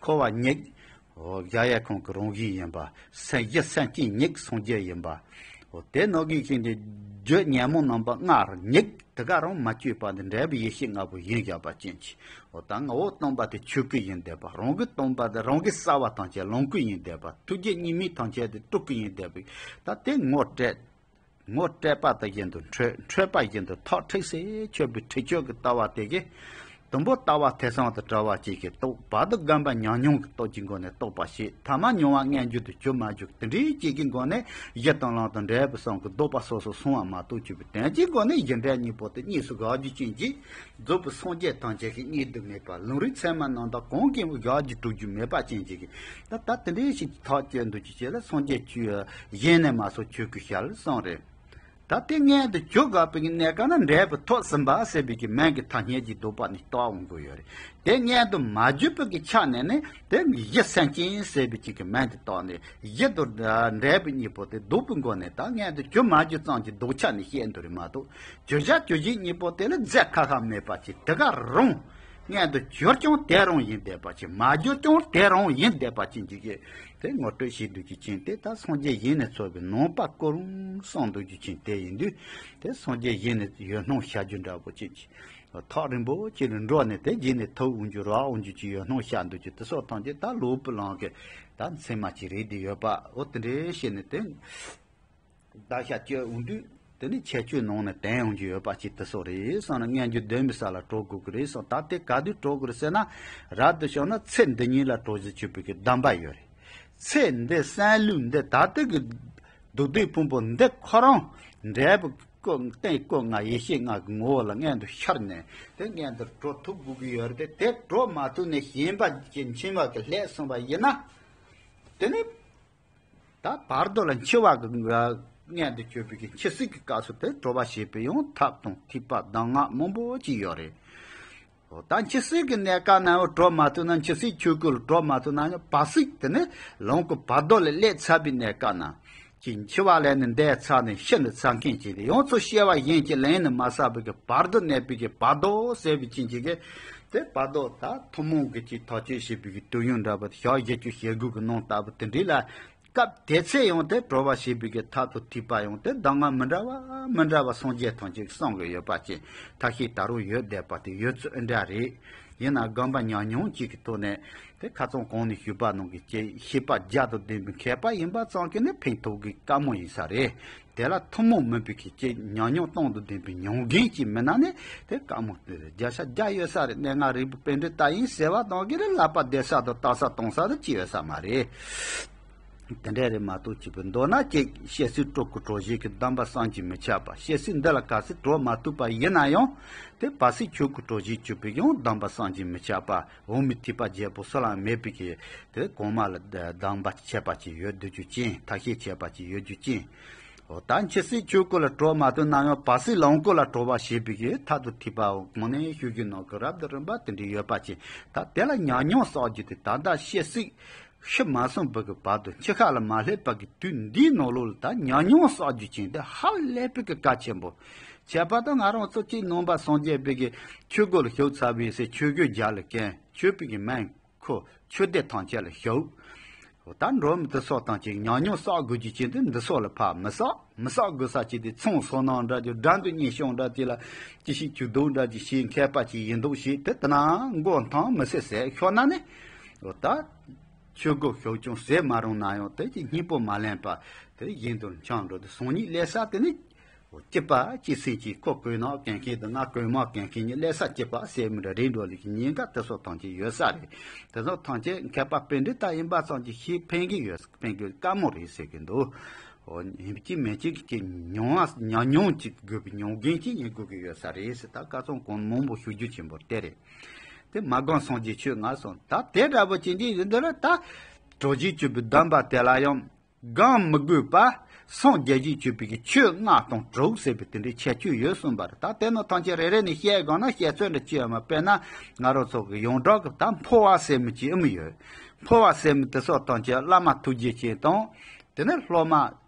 འཁོར་བ་ཉིད། འོ་གཞལ་ཡས་ཁང་གི་རང་བཞིན་ཡིན་པ། སེམས་གཞི་སེམས་ཅན་ཉིད་སངས་རྒྱས་ཡིན་པ། འོ་དེ་ནང་གི་ཞིང་དེ་རྒྱུད་ཉོན་མོངས་རྣམ་པ་ལྔ་ཉིད་དེ་ག་རང་མ་བཅོས་པ་འདི་འབྲས་བུ་ཡེ་ཤེས་ལྔ་པོ་ཡིན་བཞག་པ་ཅན་གྱི། འོ་ད་ངོ་བོ་སྟོང་པ་དེ་ཆོས་སྐུ་ཡིན་བསྡད་པ། རང་གི་སྟོང་པ་དེ་རང་གི་གསལ་བ་ཐམས་ཅད་ལོངས་སྐུ་ཡིན་བསྡད་པ། ཐུགས་རྗེ་གཉིས་མེད་ཐམས་ཅད་དེ་སྤྲུལ་སྐུ་ཡིན་བསྡད་པ། ད་དེ་ངོ་སྤྲད། ངོ་སྤྲད་པ་དང་བཞིན་དུ་འཕྲོད། འཕྲོད་པ་བཞིན་དུ་ཐག་ཁྲིག་སེ་ཆོད་པའི་ཁྲིག་ཆོད་ཀྱི་ལྟ་བ་དེ་གིས། དང་པོ་ལྟ་བ་ཐོས་བསམ་དང་བྲལ་བ་གཅིག་གི་རྟོགས། བར་དུ་སྒོམ་པ་ཉམས་མྱོང་གི་སྟོབས་ཀྱི་སྒོ་ནས་རྟོགས་པ་བྱེད། ཐ་མ་མྱོང་བ་མངོན་གྱུར་དུ་གྱུར་མ་གྱུར་དེ་འདྲའི་གཅིག་གི་སྒོ་ནས་གཞི་དང་ལམ་དང་འབྲས་བུ་གསུམ་གྱི་ལྡོག་པ་སོ་སོར་སོང་བ་མ་གཏོགས་གྱུར་པའི་དོན་གྱི་སྒོ་ནས་གཞི་འབྲས་གཉིས་པོ་དེ་གཉིས་སུ་དགག་རྒྱུ་ཅན་གྱི། རྫོགས་པའི་སངས་རྒྱས་ཐམས་ཅད་ཀྱི་གཉིས་སུ་མེད་པ། ལམ་རིམ་ཚད་མ་རྣམ་དག་གང་གིས་དགག་རྒྱུ་གྲུབ་རྒྱུ་མེད་པ་ཅན་གཅིག་གི། ད་ད་དེ་འདྲའི་ཞིག་ཐག་གཅོད་འདུག་ཅིག་བྱས་ལ་སངས་རྒྱས་ཆོས་གཞན་ནས་མ་སོགས་ཆོས་སྐུ་ཤར་གསུངས་རེད། ད་དེ་མངོན་དུ་གྱུར་དགོས་པའི་གནས་སྐབས་ན་འབྲས་བུ་ཐོབ་ཟིན་པ་ཟེར་བའི་གི་མིང་གི་ཐ་སྙད་ཀྱི་ལྡོག་པ་ནི་རྟོགས་འོང་དགོས་ཡོད་རེད། དེ་མངོན་དུ་མ་གྱུར་པའི་གི་ཆ་ནས་ནི་དེ་གཞི་སེམས་ཅན་ཟེར་བའི་གཅིག་གི་མིང་དུ་བཏགས་ནས་གཞི་དང་འབྲས་བུ་གཉིས་པོ་དེ་ལྡོག་པའི་སྒོ་ནས་ད་མངོན་དུ་གྱུར་མ་གྱུར་ཙམ་གྱི་ལྡོག་ཆ་ནས་བཤད་འདུག་རེད་མ་གཏོགས། གྱུར་བྱ་གྱུར་བྱེད་གཉིས་པོ་དེ་ལ་རྫས་ཁ་ཁ་མེད་པ་ཅིག་དེ་ག་རང་། མངོན་དུ་གྱུར་ཀྱང་དེ་རང་ཡིན་བསྡད་པ་ཅིག་མ་གྱུར་ཀྱང་དེ་རང་ཡིན་བསྡད་པ་ཅིག་འཇིག་གི། དེ་ངོ་སྤྲོད་བྱེད་འདོད་ཀྱི་ཅན་དེ་ད་སངས་རྒྱས་ཡིན་ནས་ཚོལ་བའི་ནང་པ་ཀུན་རུང་གསུང་འདོད་ཀྱི་ཅན་དེ་ཡིན་དུས། དེ་སངས་རྒྱས་ཡིན་ནས་ཡོད་སྣང་བྱ་རྒྱུ་འདྲ་པོ་ཅན་གྱི། ཐག་རིང་པོ་ཅིག་ལ་འགྲོ་ནས་དེ་རྗེས་ནས་ཐུག་འོང་རྒྱུ་རག་འོང་རྒྱུ་ཅིག་ཡོད་སྣང་བཤད་འདུག་ཅིག་དེ་སོགས་ཐམས་ཅད་ད་ལོ་བུ་ལང་གི་ད་མཚན་མ་ཅིག་རེད་དེ་ཡོད་པ། འོ་དེ་འདྲའི་བཤད་ནས་དེ། བརྡ་ཤ་གཅོད་འོང་དུས་དེ་ནི་ཁྱད་ཆོས་ནང་ནས་དན་འོང་རྒྱུ་ཡོད་པ་ཅིག་དེ་སོགས་རེད་བསམ་ན། སྔོན་འཇུག་གདོད་མའི་ས་ལ་གྲོལ་དགོས་ཀྱི་རེད་བསམ། ད་དེ་ག་དུས་གྲོལ་དགོས་རེད་ཟེར་ན། རབ་ཏུ་བྱུང་ན་ཚེ་འདི་ཉིད་ལ་གྲོལ་ཟེར་གྱུར་པའི་གི་གདམས་པ་ཡོད་རེད། ཚེ་འདི་བསམ་ལུས་འདི་ད་ལྟ་གི་སྡུག་བསྔལ་ཕུང་པོ་འདི་ཁོ་རང་འབྲས་བུ་ཀུན་རྟེན་སྐུ་ལྔ་ཡེ་ཤེས་ལྔ་གི་ངོ་བོ་ལ་མངོན་དུ་ཤར་ནས་དེ་མངོན་དུ་གྲོལ་ཐུབ་དགོས་ཀྱི་ཡོད་རེད་དེ། དེ་གྲོལ་མ་ཐུབ་ནས་ཞེན་པ་ཅན་འཆིང་བ་གི་ལྷད་སོང་བ་ཡིན་ན། དེ་ནི། ད་བར་དོ་ལ་འཆི་བ་གི་མངལ་དུ་གྱུར་པའི་གི་འཆི་སྲིད་ཀྱི་སྐབས་སུ་དེ་གྲོལ་བ་བྱེད་པའི་ཡང་ཐབས་དང་ཐིགས་པ་གདམས་ངག་མང་པོ་ཅིག་ཡོད་རེད། འོ་ད་འཆི་སྲིད་ཀྱི་གནས་སྐབས་ན་ཡང་གྲོལ་མ་ཐུབ་ན། འཆི་སྲིད་ཆོས་སྐུ་ལ་གྲོལ་མ་ཐུབ་ན་ཡང་བར་སྲིད་དེ་ནི་ལོངས་སྐུ་བར་དོ་ལ་སླེབས་ཚར་བའི་གནས་སྐབས་ན། ཅིག་འཆི་བ་ལས་ནི་འདས་ཚར་ནས་ཤི་ནི་ཚར་མཁན་ཅིག་དེ་ཡོངས་སུ་ཤེས་པ་གཞན་གྱིས་ལན་ནི་མ་གསལ་བའི་གི་བར་དོ་གནས་པའི་གི་བར་དོ་ཟེར་བའི་ཅན་གྱི་གི་དེ་བར་དོ་ད་ཐུན་མོང་གི་ཅིག་ཐག་གཅོད་བྱེད་པའི་གི་དུས་ཡུན་འདྲ་པོ་ཞག་བཞི་བཅུ་ཞེ་དགུ་གི་ནང་ལྟ་བུ་དེ་འདྲའི་ལ། སྐབས་དེ་ཚེ་ཡང་དེ་གྲོལ་བ་བྱེད་པའི་གི་ཐབས་དང་ཐིགས་པ་ཡང་དེ་གདམས་ངག་མི་འདྲ་བ་མི་འདྲ་བ་སངས་རྒྱས་ཐམས་ཅད་ཀྱིས་གསུང་གི་ཡོད་པ་ཅིག་ཐབས་ཤེས་ད་རུང་ཡོད་བསྡད་པ་དེ་ཡོད་ཚུལ་ཨེ་འདྲ་རེད། ཡིན་ན་སྒོམ་པ་ཉམས་མྱོང་གཅིག་གི་ཐོག་ནས་དེ་ཁ་སང་གོང་ནས་ཞུས་པ་ནང་གི་ཅིག་ཤེས་པ་རྒྱ་དང་ལྡན་པའི་མཁས་པ་ཡིན་པ་ཙམ་གྱིས་ནི་ཕན་ཐོགས་ཀྱི་དཀའ་མོ་ཡིན་ས་རེད། དེ་ལ་ཐུན་མོང་མིན་པའི་གི་ཅིག་ཉམས་མྱོང་སྟོང་དང་ལྡན་པའི་ཉམས་རྒན་ཅིག་མིན་ན་ནི་དེ་དཀའ་མོ་དེ་རེད། བརྒྱ་ཆ་བརྒྱ་ཡོད་ས་རེད། གནས་ལྔ་རིལ་བུ་པཎྜི་ཏ་ཡིན་ཟེར་བ་དང་གི་རེད། ལག་པ་བསྡད་ས་དང་བཏགས་ས་གཏོང་ས་དང་ཅི་ཡོད་ས་མ་རེད། དེ་འདྲ་རེད་མ་གཏོགས་གཅིག་པུ་མདོར་ན་ཅིག་བཤད་སྲིད་སྤྲུལ་སྐུ་གྲོལ་བྱེད་ཀྱི་གདམས་པ་བསམ་གྱིས་མི་ཁྱབ་པ། བཤད་སྲིད་འདི་ལ་གལ་སྲིད་གྲོལ་མ་ཐུབ་པ་ཡིན་ན་ཡང་དེ་བར་སྲིད་ཆོས་སྐུ་གྲོལ་བྱེད་གྱུར་པའི་ཡང་གདམས་པ་བསམ་གྱིས་མི་ཁྱབ་པ། འོག་མིན་ཐེག་པ་བརྒྱད་པོ་སུ་ལའང་མེད་པའི་གི་དེ་གོང་མ་ལ་གདམས་པ་ཁྱད་པར་ཅིག་ཡོད་སྡོད་རྒྱུ་ཅན། ཐབས་ཤེས་ཁྱད་པར་ཅིག་ཡོད་རྒྱུ་ཅན། འོ་ད་འཆི་སྲིད་ཆོས་སྐུ་ལ་གྲོལ་མ་ཐུབ་ན་ཡང་བར་སྲིད་ལོངས་སྐུ་ལ་གྲོལ་བ་བྱེད་པའི་གི་ཐབས་དང་ཐིགས་པ་འོ་གོང་ནས་ཞུ་རྒྱུ་ནང་གི་རབ་ཏུ་རིམ་པ་དེ་འདྲ་ཡོད་པ་ཅིག་ད་དེ་ལ་ཉམས་མྱོང་བསགས་རྒྱུ་དེ་ད་ལྟ་བཤད་སྲིད་ཤི་མ་སོང་བར་གི་བར་དུ་འཆི་ཁ་ལ་མ་སླེབས་པ་གི་དུས་འདིའི་ནང་ལོགས་ལ་ད་ཉམས་མྱོང་བསགས་རྒྱུ་ཅན་དེ་ཧ་ལས་པའི་གི་གལ་ཆེན་པོ། ཁྱད་པར་དུ་ང་རང་ཚོ་གཅིག་ནང་པ་སངས་རྒྱས་པའི་གི་ཆོས་སྒོ་ལ་ཞུགས་ཚར་བའི་ཚེ་ཆོས་གོས་རྒྱབ་ལ་གྱོན། མཆོད་པའི་གི་མེ་འཁོར་ཆོས་སྡེ་ཐམས་ཅད་ལ་ཞུགས། འོ་ད་འགྲོ་མི་དེ་སོགས་དང་ཅིག་ཉམས་མྱོང་བསགས་དགོས་རྒྱུ་ཅན་དེ་འདི་སོགས་ལ་ཕར་མི་བསགས། མི་བསགས་དགོས་ས་ཅིག་དེ་ཚོང་སོ་ནང་འདྲ་ཅིག་དགྲ་འདུལ་གཉེན་སྐྱོང་འདྲ་དེ་ལ་ཅི་ཞིག་ཇུས་གཏོགས་འདྲ་ཅིག་བྱེད་མཁས་པ་ཅིག་ཡིན་མདོག་བྱེད་དེ་དེ་ན་མགོ་འཐོམ་མི་སྲིད་ཟེར་ཤོར་ན་ནི། འོ་ད་ཆོས་སྒོ་ཞུགས་ཀྱང་ཟས་མ་རུང་ན་ཡང་དེ་ཅིག་སྙིང་པོ་མ་ལེན་པ་དེ་གཞན་དུ་འཁྱམས་འགྲོ་དེ་སང་ཉིན་སླེབས་ས་དེ་ནི། འོ་སྐྱིད་པ་སྐྱིད་སྲིད་ཀྱི་ཁོ་གོས་ནག་གྱོན་མཁན་དང་ང་གོས་དམར་གྱོན་མཁན་གཉིས་སླེབས་ས་སྐྱིད་པ་ཟེར་མི་འདྲ་རེད་འགྲོ་ལེ་གི་ཉེན་ཁ་དེ་སོགས་ཐམས་ཅད་ཡོད་ས་རེད། དེ་སོགས་ཐམས་ཅད་མཁས་པ་པཎྜི་ཏ་ཡིན་པ་ཙམ་གྱིས་ཤེས་ཕན་གྱི་ཡོད། ཕན་གྱི་དཀའ་མོ་རེད་ཟེར་གྱི་འདུག་འོ་ཡིན་གཅིག་མིན་གཅིག་གི་མྱོང་བ་ཉམས་མྱོང་གཅིག་དགོས་པའི་མྱོང་རྒན་གཅིག་ཡིན་དགོས་ཀྱི་ཡོད་ས་རེད་ཟེར། ད་ཁ་སང་གོང་མང་པོ་ཞུ་རྒྱུ་ཆེན་པོ་དེ་རེད། དེ་མ་སྒོམ་སངས་རྒྱས་ཆོས་ལྔ་གསུངས། ད་དེ་འདྲ་པོ་ཅན་གྱི་ཡིན་དུས་ལ་ད་གྲོལ་བྱེད་གཅོད་པའི་གདམས་པ་དེ་ལ་ཡང་། སྒོམ་མི་དགོས་པར་སངས་རྒྱས་བྱེད་གཅོད་པའི་གི་ཆོས་ལྔ་དང་གྲོགས་ཟེར་བའི་དེ་འདྲའི་ཁྱད་ཆོས་ཡོད་གསུངས་པ་རེད། ད་དེ་ནི་ཐམས་ཅད་རེ་རེ་ནས་བཤད་དགོས་ན་བཤད་ཚོད་འདྲ་ཅི་ཡང་མ། དཔེར་ན་ང་རང་ཚོ་གི་ཡོངས་གྲགས་ཀྱི་ད་འཕོ་བ་ཟེར་མི་ཅིག་ཨེ་མི་ཡོད། འཕོ་བ་ཟེར་མི་དེ་སོགས་ཐམས་ཅད་བླ་མ་ཐུགས་རྗེ་ཅན་དང་། དེ་ནས་སློབ་མ་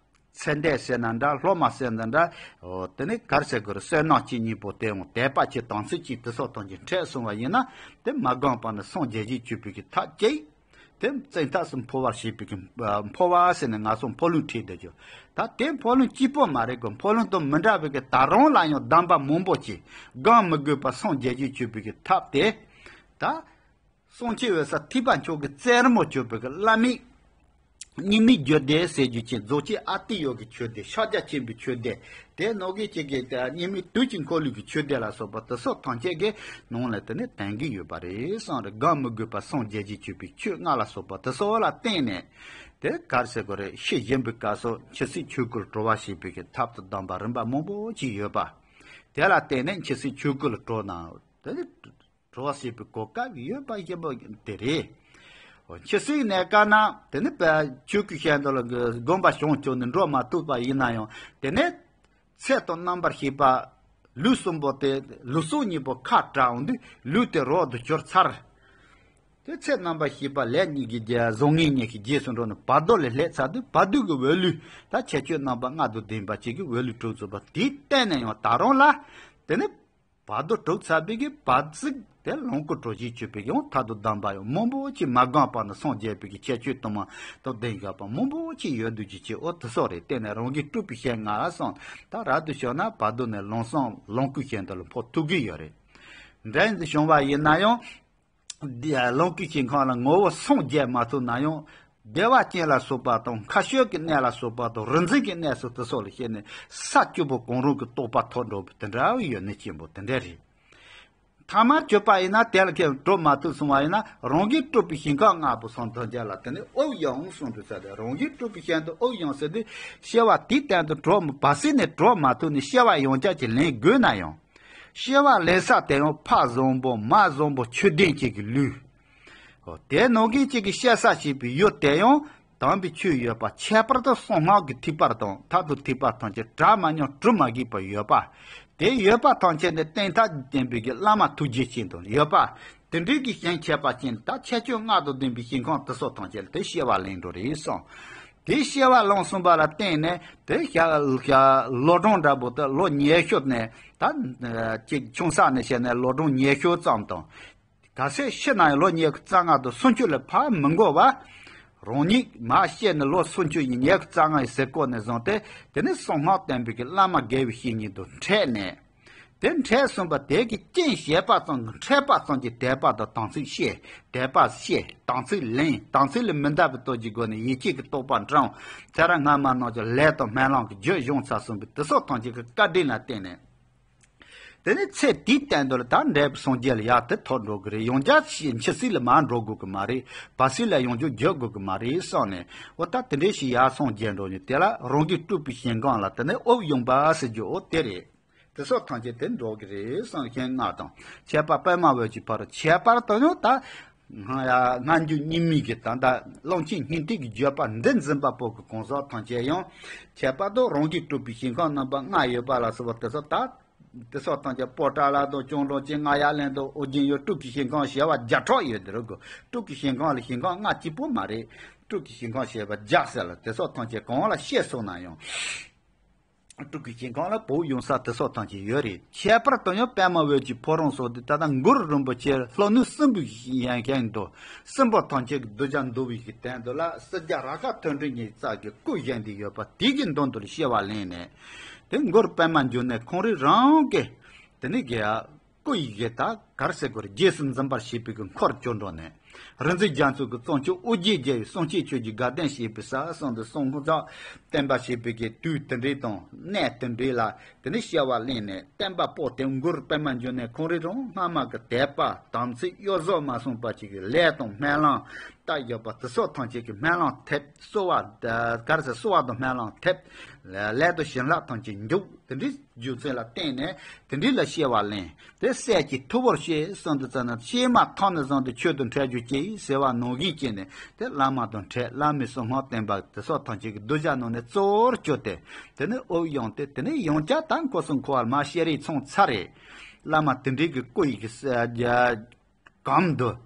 ཚེ་འདས་ཟེར་ན་འདྲ། སློབ་མ་ཟེར་ན་འདྲ། འོ་དེ་ནས་ག་རེ་ཟེར་དགོས་རེད། བསོད་ནམས་ཅན་གཉིས་པོ་དེ་འོང་དད་པ་ཅིག་དམ་ཚིག་ཅིག་དེ་སོགས་ཐམས་ཅད་འཕྲད་སོང་བ་ཡིན་ན། དེ་མ་སྒོམ་པ་ནི་སངས་རྒྱས་བྱེད་གཅོད་པའི་གི་ཐབས་ཅིག་དེ་བཙན་ཐབས་སུ་འཕོ་བར་བྱེད་པའི་གི་འཕོ་བ་ཟེར་ནས་ང་ཚོ་འཕོ་ལུང་ཁྲིད་བསྡད་རྒྱུ། ད་དེ་འཕོ་ལུང་གཅིག་པོ་མ་རེད་གོ། འཕོ་ལུང་དང་མི་འདྲ་བའི་གི་ད་རུང་ལ་ཡང་གདམས་པ་མང་པོ་ཅིག་སྒོམ་མི་དགོས་པར་སངས་རྒྱས་བྱེད་གཅོད་པའི་གི་ཐབས་དེ། ད་གསུང་ཆོས་འོད་གསལ་ཐེག་པ་མཆོག་གི་རྩེ་མོ་གཅོད་པའི་གི་བླ་མའི་སྙིགས་མའི་རྒྱུད་སྡེ་ཟེར་རྒྱུ་ཅན། རྫོགས་ཆེན་ཨ་ཏི་ཡོ་གི་ཆོས་སྡེ། ཕྱག་རྒྱ་ཆེན་པོའི་ཆོས་སྡེ། དེ་ནང་གི་ཅིག་གི་དེ་སྙིགས་མའི་དུས་ཀྱི་འཁོར་ལོ་གི་ཆོས་སྡེ་ལ་སོགས་པ་དེ་སོགས་ཐམས་ཅད་ཀྱི་ནང་ལ་དེ་ནི་ལྡན་གྱི་ཡོད་པ་རེད་གསུངས་རེད། སྒོམ་མི་དགོས་པར་སངས་རྒྱས་བྱེད་གཅོད་པའི་ཆོས་ལྔ་ལ་སོགས་པ་དེ་སོགས་ལ་བརྟེན་ནས། དེ་ག་རེ་ཟེར་དགོས་རེད། ཤི་བཞིན་པའི་སྐབས་སུ་འཆི་སྲིད་ཆོས་སྐུར་གྲོལ་བར་བྱེད་པའི་གི་ཐབས་དང་གདམས་པ་རིམ་པ་མང་པོ་ཅིག་ཡོད་པ། དེ་ལ་བརྟེན་ནས་འཆི་སྲིད་ཆོས་སྐུ་ལ་གྲོལ་ན། དེ་ནི་གྲོལ་བ་བྱེད་པའི་གོ་སྐབས་ཡོད་པ་ཞེས་པ་དེ་རེད། འོ་འཆི་སྲིད་གནས་སྐབས་ན་དེ་ནི་ཆོས་སྐུའི་ཞལ་འདོན་ལ་སྒོམ་པ་བྱང་ཆུབ་ནས་འགྲོ་མ་ཐུབ་པ་ཡིན་ན་ཡང་། དེ་ནི་ཚེ་དང་རྣམ་པར་ཤེས་པ་ལུས་གསུམ་པོ་དེ་ལུས་སྲོག་གཉིས་པོ་ཁ་བྲལ་འོང་དུས་ལུས་དེ་རོ་དུ་གྱུར་ཚར། དེ་ཚེ་རྣམ་པར་ཤེས་པ་ལས་གཉིས་ཀྱི་རྒྱ་བཟང་ངན་གཉིས་ཀྱི་རྗེས་སུ་འགྲོ་ནས་བར་དོ་ལ་སླེབས་ཚར་དུས་བར་དོ་གི་འོད་ལུས་ད་ཁྱད་ཆོས་རྣམ་པ་ལྔ་དང་ལྡན་པ་ཅིག་གི་འོད་ལུས་གྲུབ་ཚུགས་པ། དེའི་སྟེང་ནས་ཡང་ད་རུང་ལ་དེ་ནི། བར་དོ་གྲུབ་ཚར་བའི་གི་བར་སྲིད་དེ་ལོངས་སྐུ་གྲོལ་བྱེད་གཅོད་པའི་ཡང་ཐབས་དང་གདམས་པ་ཡང་མང་པོ་ཅིག་མ་སྒོམ་པ་ནས་སངས་རྒྱས་པའི་གི་ཁྱད་ཆོས་དུ་མ་དང་ལྡན་དགོས་པ་མང་པོ་ཅིག་ཡོད་འདུག་ཅིག་ཅེས་འོ་དེ་སོགས་རེད། དེ་ནས་རང་གི་སྤྲུལ་པའི་ཞལ་སྔ་ལ་སོང་ད་རབ་ཏུ་བྱུང་ན་བར་དོ་ནས་ལམ་སང་ལོངས་སྐུའི་ཞལ་འདི་ལ་འཕོ་ཐུབ་ཀྱི་ཡོད་རེད། འདྲེན་དུ་བྱུང་བ་ཡིན་ན་ཡང་། འདི་ལོངས་སྐུའི་ཞིང་ཁམས་ལ་ངོ་བོ་སངས་རྒྱས་མ་ཐུབ་ན་ཡང་། བདེ་བ་ཅན་ལ་སོགས་པ་དང་ཁ་ཕྱོགས་ཀྱི་གནས་ལ་སོགས་པ་དང་རིག་འཛིན་གྱི་གནས་སུ་དེ་སོགས་ལ་བཤད་ནས་ས་བཅུ་པོ་གང་རུང་གི་རྟོགས་པ་ཐོབ་འགྲོ་བའི་དེ་འདྲ་བའི་ཡོན་ཏན་ཅན་པོ་དེ་འདྲ་རེད། ཐ་མ་བརྗོད་པ་ཡིན་ན་དེ་ལ་ཁྱེད་གྲོལ་མ་ཐུབ་སོང་བ་ཡིན་ན་རང་གིས་སྤྲུལ་པའི་ཞིང་ཁམས་ལྔ་པོ་སོང་དོན་ཅན་ལ་དེ་ནི་དབུགས་དབྱུང་གསུངས་འདུག་ས་དེ་རང་གིས་སྤྲུལ་པའི་ཞིང་དུ་དབུགས་དབྱུང་ཟེར་དུས་སྐྱེ་བ་དེའི་སྟེང་དུ་གྲོལ་མི་བར་སྲིད་ནས་གྲོལ་མ་ཐུབ་ནས་སྐྱེ་བ་ཡང་བསྐྱར་གྱི་ལེན་དགོས་ན་ཡང་། སྐྱེ་བ་ལེན་ས་དེ་ཡང་ཕ་བཟང་པོ་མ་བཟང་པོ་ཆོས་ལྡན་ཅིག་གི་ལུས། དེ་ནང་གི་གཅིག་གི་སྐྱེ་ས་བྱེད་པའི་ཡུལ་དེ་ཡང་དམ་པའི་ཆོས་ཡོད་པ་ཁྱད་པར་དུ་གསང་སྔགས་ཀྱི་ཐེག་པ་དང་མཐར་ཐུག་ཐེག་པ་ཐམས་ཅད་བྲལ་མ་མྱོང་གྲུབ་མ་བགྱིས་པ་ཡོད་པ། དེ་ཡོད་པ་ཐམས་ཅད་ནི་བསྟན་ཐབས་བསྟན་པའི་གི་བླ་མ་ཐུགས་རྗེ་ཅན་དང་ཡོད་པ། དེ་འདྲའི་གི་ཞིང་ཁྱད་པར་ཅན་ད་ཁྱད་ཆོས་ལྔ་དང་ལྡན་པའི་ཞིང་ཁམས་དེ་སོགས་ཐམས་ཅད་ལ་དེ་སྐྱེ་བ་ལེན་འགྲོ་རེད་གསུངས། དེ་སྐྱེ་བ་ལེན་གསུངས་པ་ལ་བརྟེན་ནས་དེ་ཞག་ཞག་ལོ་གྲངས་འདྲ་པོ་དེ་ལོ་ཉི་ཤུ་ནས་ད་ཅིག་ཆུང་ས་ནས་བཤད་ནས་ལོ་གྲངས་ཉི་ཤུ་ཙམ་དང་། གལ་སྲིད་ཤི་ན་ཡང་ལོ་ཉི་ཤུ་རྩ་ལྔ་དང་སུམ་ཅུ་ལས་ཕར་མི་འགོར་བར། རང་ཉིད་མར་སྐྱེས་ནས་ལོ་སུམ་ཅུ་ཡི་ཉི་ཤུ་རྩ་ལྔ་ཡི་ཟེར་སྐོར་ནས་བཟུང་སྟེ་དེ་ནས་གསང་སྔགས་བསྟན་པའི་གི་བླ་མ་དགེ་བའི་བཤེས་གཉེན་དང་འཕྲད་ནས། དེ་འཕྲད་སོང་བ་དེ་གི་རྐྱེན་བྱས་པ་ཙམ་གྱིས་འཕྲད་པ་ཙམ་གྱིས་དད་པ་དང་དམ་ཚིག་སྐྱེ། དད་པ་སྐྱེ། དམ་ཚིག་ལེན། དམ་ཚིག་ལས་མི་འདའ་བའི་སྟོབས་ཀྱི་སྒོ་ནས་ཡིད་ཆེས་ཀྱི་རྟོགས་པ་འདྲེན། ཚེ་རབས་སྔ་མ་རྣམས་ཀྱི་ལས་དང་སྨོན་ལམ་གྱི་རྒྱུ་བྱུང་ཚར་སོང་བའི་དེ་སོགས་ཐམས་ཅད་ཀྱི་བཀའ་དྲིན་ལ་བརྟེན་ནས། དེ་ནས་ཚེ་འདིའི་སྟེང་དུ་ལ་ད་འབྲས་བུ་སངས་རྒྱས་ལ་ཡར་དེ་ཐོབ་འགྲོ་གི་རེད། ཡང་བསྐྱར་ཕྱི་ཕྱི་སྲིད་ལ་མར་འགྲོ་དགོས་གི་མ་རེད། བར་སྲིད་ལ་ཡང་བསྐྱར་འགྱུར་དགོས་གི་མ་རེད་བསམ་ནས་འོ་ད་དེ་འདྲའི་ཞིག་ཡར་སངས་རྒྱས་འགྲོ་ནས་དེ་ལ་རང་གིས་སྤྲུལ་པའི་ཞིང་ཁམས་ལ་དེ་ནས་དབུགས་དབྱུང་བ་ཟེར་རྒྱུ་འོ་དེ་རེད། དེ་སོགས་ཐམས་ཅད་དེ་འགྲོ་གི་རེད་བསམ་ཞིང་སྔགས་དང་ཁྱད་པར་པད་མ་འོད་ཀྱི་ཕ་རོལ་ཁྱད་པར་དུ་ཡང་ད། སྔ་ཡ་སྔ་འགྱུར་རྙིང་མའི་གི་ད་ལྟ་ཀློང་ཆེན་སྙིང་ཐིག་གི་བརྗོད་པ་འདི་འཛིན་པ་པོ་གི་གང་ཟག་ཐམས་ཅད་ཡང་ཁྱད་པར་དུ་རང་གིས་སྤྲུལ་པའི་ཞིང་ཁམས་རྣམ་པ་ལྔ་ཡོད་པ་ལ་སོགས་པ་དེ་ཚོ་ད་དེ་སོགས་ཐམས་ཅད་པོ་ཏ་ལ་དང་ལྕང་སྒྲོག་ཅན་རྔ་ཡབ་གླིང་དང་ཨོ་རྒྱན་ཡུལ་སྤྲུལ་གྱི་ཞིང་ཁམས་ཞེས་པ་བརྒྱ་ཕྲག་ཡོད་དེ་རུ་གི་སྤྲུལ་གྱི་ཞིང་ཁམས་ལ་ཞིང་ཁམས་ལྔ་གཅིག་པོ་མ་རེད། སྤྲུལ་གྱི་ཞིང་ཁམས་ཞེས་པ་བརྒྱ་ཟེར་ལ་དེ་སོགས་ཐམས་ཅད་གང་ལ་བཤད་སོང་ན་ཡང་། སྤྲུལ་སྐུའི་ཞིང་ཁམས་ལ་བོད་ཡོང་ས་དེ་སོགས་ཐམས་ཅད་ཡོད་རེད། ཁྱད་པར་དུ་ཡང་པདྨ་འོད་ཀྱི་ཕོ་བྲང་སོགས་དེ་ད་ལྟ་གུ་རུ་རིན་པོ་ཆེ་ལྷོ་ནུབ་སྲིན་པོའི་ཡན་ཁྱེན་དུ་སྲིན་པོ་ཐམས་ཅད་ཀྱི་གདུལ་བྱ་འདུལ་བའི་གི་དོན་དུ་ལ་སྲིད་རྒྱལ་ར་ཁ་ཐོད་ཕྲེང་གི་རྩ་གི་སྐུ་བཞེངས་ཏེ་ཡོད་པ་དེ་གི་མདུན་དུ་སྐྱེ་བ་ལེན་ནས་དེ་གུ་རུ་པདྨ་འབྱུང་གནས་ཁོང་རང་རང་གི་དེ་ནི་གི་སྐུ་ཡི་གེ་དག་གར་སེ་གོར་རྗེས་སུ་འཛིན་པར་བྱེད་པའི་གི་འཁོར་བཅུ་འགྲོ་ནས། རིག་འཛིན་རྒྱ་མཚོ་གི་གཙོ་མཆོག་ཨོ་རྒྱན་རྒྱལ་བའི་གསུང་ཆོས་ཆོས་ཀྱི་དགའ་སྟོན་བྱེད་པའི་ས་གསུང་དུ་གསུང་ངོ་ཚ་བསྟན་པ་བྱེད་པའི་གི་དུས་དེ་འདྲའི་དང་གནས་དེ་འདྲའི་ལ་དེ་ནི་སྐྱེ་བ་ལེན་ནས་བསྟན་པ་པོ་དེ་གུ་རུ་པདྨ་འབྱུང་གནས་ཁོང་རང་རང་སྔ་མ་གི་དད་པ་དམ་ཚིག་གཡོ་ཟོལ་མ་སོང་བ་ཅིག་གི་ལས་དང་སྨོན་ལམ་ད་ཡོད་པ་དེ་སོགས་ཐམས་ཅད་ཀྱི་སྨོན་ལམ་ཐེབས་གསོལ་བ་གར་སེ་གསོལ་བ་དང་སྨོན་ལམ་ཐེབས་ལས་དང་བྱིན་རླབས་ཐམས་ཅད་འཇུག་དེ་འདྲའི། རྒྱུ་མཚན་ལ་བརྟེན་ནས་དེ་འདྲའི་ལ་སྐྱེ་བ་ལེན། དེ་སྲས་ཀྱི་ཐུ་བོར་སྐྱེས་གསུངས་དུས་ཙམ་ན་སྐྱེས་མ་ཐག་ནས་བཟུང་སྟེ་ཆོས་དང་འཕྲད་རྒྱུ་སྐྱེ་ཡི་ཟེར་བ་ནང་བཞིན་བྱས་ནས་དེ་བླ་མ་དང་འཕྲད། བླ་མའི་གསང་སྔགས་བསྟན་པ་དེ་སོགས་ཐམས་ཅད་ཀྱི་གདུལ་བྱ་ནང་ནས་གཙོ་བོར་གྱུར་ཏེ་དེ་ནས་དབུགས་དབྱུང་སྟེ་དེ་ནས་ཡང་བསྐྱར་ད་འཁོར་གསུམ་འཁོར་བ་ལ་མར་སྐྱེ་རིགས་ཚང་ཚར་རེད། བླ་མ་དེ་འདྲའི་གི་སྐུ་ཡི་གི་ས་རྒྱ། གང་འདུལ།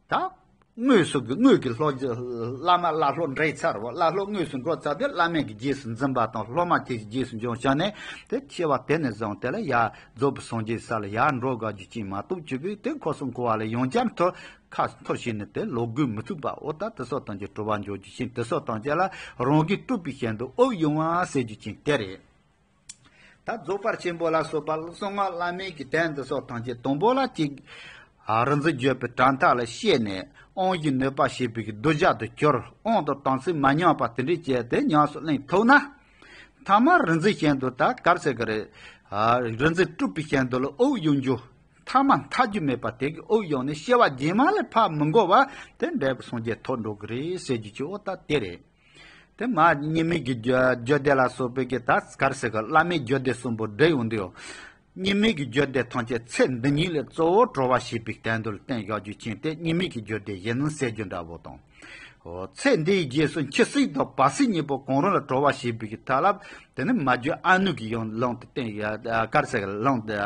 ད། དངོས་སུ་གི་དངོས་ཀྱི་ལྷོ་རྒྱུད་བླ་མ་བླ་ལྷོ་འདྲེས་ཚར་བ་བླ་ལྷོ་དངོས་སུ་འགྲོ་ཚར་ཏེ་བླ་མའི་གི་རྗེས་སུ་འཛིན་པ་དང་སློབ་མ་ཁྱེད་ཀྱི་རྗེས་སུ་འབྱོན་བྱས་ནས་དེ་སྐྱེ་བ་དེ་ནས་བཟུང་དེ་ལ་ཡར་རྫོགས་པའི་སངས་རྒྱས་ས་ལ་ཡར་འགྲོ་དགའ་རྒྱུ་ཅན་མ་གཏོགས་ཅིག་གིས་དེ་འཁོར་གསུམ་འཁོར་བ་ལས་ཡང་བསྐྱར་ཐོར་ཁ་འཐོར་ཞིག་ནས་དེ་ལོག་དགོས་མི་ཐུབ་པ་འོ་ད་དེ་སོགས་ཐམས་ཅད་གྲོལ་བར་འགྱུར་རྒྱུ་ཅན་དེ་སོགས་ཐམས་ཅད་ལ་རང་གིས་སྤྲུལ་པའི་ཞལ་དུ་དབུགས་དབྱུང་བ་ཟེར་རྒྱུ་ཅན་དེ་རེད། ད་རྫོགས་པ་ཆེན་པོ་ལ་སོགས་པ་གསང་སྔགས་བླ་མེད་ཀྱི་དོན་དུ་སོགས་ཐམས་ཅད་དང་པོ་ལ་གཅིག་རིག་འཛིན་བརྗོད་པའི་གྲངས་ཐག་ལ་བཤད་ནས་དབང་བཞིའི་ནུས་པ་ཞེས་པའི་གདུལ་བྱ་དུ་གྱུར། དབང་དང་དམ་ཚིག་མ་ཉམས་པ་དེ་འདྲའི་བྱས་ཏེ་ཉམས་སུ་ལེན་ཐུབ་ན། ཐ་མ་རིག་འཛིན་གཞན་དུ་ད་གར་ཟེར་གི་རེད། རིག་འཛིན་སྤྲུལ་པའི་གཞན་དུ་ལ་དབུགས་དབྱུང་རྒྱུ་ཐ་མ་མཐའ་རྒྱུ་མེད་པ་དེ་གི་དབུགས་དབྱུང་ནས་སྐྱེ་བ་རྗེས་མ་ལས་ཕར་མི་འགོར་བ་དེ་འབྲས་བུ་སངས་རྒྱས་ཐོབ་འགྲོ་གི་རེད་ཟེར་རྒྱུ་ཅིག་འོ་ད་དེ་རེད། དེ་མ་གཉིས་མེད་ཀྱི་རྒྱུད་རྒྱུད་སྡེ་ལ་སོགས་པའི་གི་ད་གར་ཟེར་གི་བླ་མེད་རྒྱུད་སྡེ་གསུམ་པོ་འདྲེས་ཡོང་དུས། གཉིས་མེད་ཀྱི་རྒྱུད་སྡེ་ཐམས་ཅད་ཚེ་འདི་ཉིད་ལས་གཙོ་བོ་གྲོལ་བ་ཞེས་པའི་དོན་དུ་བསྟན་བཞག་རྒྱུ་ཅན་དེ་གཉིས་མེད་ཀྱི་རྒྱུད་སྡེ་བཞི་ཟེར་རྒྱུ་འདྲ་བོ་དང་། འོ་ཚེ་འདིའི་རྗེས་སུ་འཆི་སྲིད་དང་བར་སྲིད་གཉིས་པོ་གང་རུང་ལ་གྲོལ་བ་ཞེས་པའི་གི་ཐ་ལ་དེ་ནི་མ་བརྗོད་ཨ་ནུ་གི་ཡང་ལུང་དུ་བསྟན་ཡ་གར་ཟེར་གི་ལུང་དུ།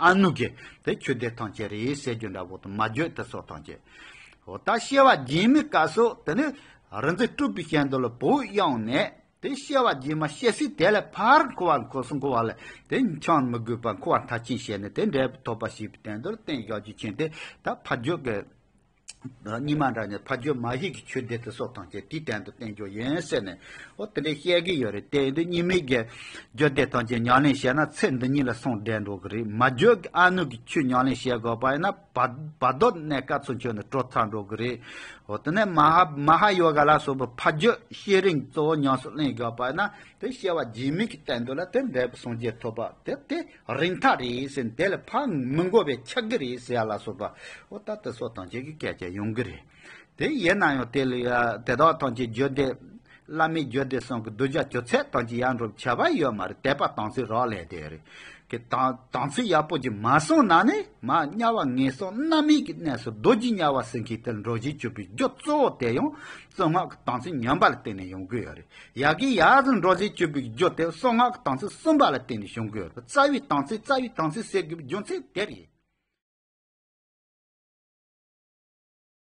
ཨ་ནུ་གི་དེ་ཆོས་སྡེ་ཐམས་ཅད་རེད་ཟེར་རྒྱུ་འདྲ་བོ་དང་མ་བརྗོད་དེ་སོགས་ཐམས་ཅད། འོ་ད་སྐྱེ་བ་རྗེས་མའི་སྐབས་སུ་དེ་ནི་རིག་འཛིན་སྤྲུལ་པའི་ཞལ་དུ་ལ་དབུགས་དབྱུང་ནས་དེ་སྐྱེ་བ་རྗེས་མ་སྐྱེ་སྲིད་དེ་ལས་ཕར་འཁོར་བ་འཁོར་གསུམ་འཁོར་བ་ལས་དེ་འཁྱམས་མི་དགོས་པར་འཁོར་བ་མཐར་ཕྱིན་བྱས་ནས་དེ་འབྲས་བུ་ཐོབ་པ་ཞེས་པའི་དོན་དུ་བསྟན་བཞག་རྒྱུ་ཅན་དེ་ད་ཕར་བརྗོད་ཀྱི། རྙིང་མ་འདྲ་ནས་ཕ་རྒྱུད་མ་ཤེས་ཀྱི་ཆོས་སྡེ་དེ་སོགས་ཐམས་ཅད་དེའི་སྟེང་དུ་བསྟན་རྒྱུ་ཡིན་ཟེར་ནས། འོ་དེ་འདྲའི་བཤད་ཀྱི་ཡོད་རེད། དེ་ཡིན་དུས་རྙིང་མའི་གི་རྒྱུད་སྡེ་ཐམས་ཅད་ཉམས་ལེན་བྱས་ན་ཚེ་འདི་ཉིད་ལ་ཟུང་འབྲེལ་འགྲོ་གི་རེད། མ་རྒྱུད་ཀྱི་ཨ་ནུ་གི་ཆོས་ཉམས་ལེན་བྱེད་དགོས་པ་ཡིན་ན་བར་བར་དོ་གནས་སྐབས་སུ་འཆོལ་ནས་གྲོལ་ཚར་འགྲོ་གི་རེད། འོ་དེ་ནས་མ་ཧ་མ་ཧ་ཡོ་ག་ལ་སོགས་པའི་ཕ་རྒྱུད་བསྐྱེད་རིམ་གཙོ་བོ་ཉམས་སུ་ལེན་དགོས་པ་ཡིན་ན་དེ་སྐྱེ་བ་རྗེས་མའི་གི་སྟེང་དུ་ལ་དེ་འབྲས་བུ་སངས་རྒྱས་ཐོབ་པ་དེ་དེ་རིན་ཐང་རེད་ཟེར། དེ་ལ་ཕར་མི་འགོར་བའི་ཆག་གི་རེད་ཟེར་ཡ་ལ་སོགས་པ། འོ་ད་དེ་སོགས་ཐམས་ཅད་ཀྱི་སྐད་ཆ་ཡོང་གི་རེད། དེ་ཡིན་ན་ཡང་དེ་ལ་ཡ་དེ་དག་ཐམས་ཅད་རྒྱུད་སྡེ་བླ་མའི་རྒྱུད་སྡེ་གསུམ་གྱི་གདུལ་བྱ་རྒྱུད་ཚད་ཐམས་ཅད་ཡར་འགྲོ་བྱ་བ་ཡོད་མ་རེད། དད་པ་དམ་ཚིག་རག་ལས་དེ་རེད། གི་དམ་དམ་ཚིག་ཡག་པོ་ཅིག་མ་སྲུང་ན་ནི་མ་དམྱལ་བ་ངན་སོང་རྣམ་སྨིན་གྱི་གནས་སུ་རྡོ་རྗེ་དམྱལ་བ་ཟེར་མཁན་དེར་འགྲོ་བྱེད་གྱུར་པའི་རྒྱུ་གཙོ་བོ་དེ་ཡང་གསང་སྔགས་ཀྱི་དམ་ཚིག་ཉམས་པ་ལ་བརྟེན་ནས་ཡོང་གི་ཡོད་རེད། ཡ་གི་ཡ་ཟུང་འགྲོ་བྱེད་གྱུར་པའི་རྒྱུ་དེ་གསང་སྔགས་ཀྱི་དམ་ཚིག་སྲུང་བ་ལ་བརྟེན་ནས་བྱུང་གི་ཡོད་རེད། རྩ་བའི་དམ་ཚིག་རྩ་བའི་དམ་ཚིག་ཟེར་དགོས་པའི་རྒྱུ་མཚན་དེ་རེད།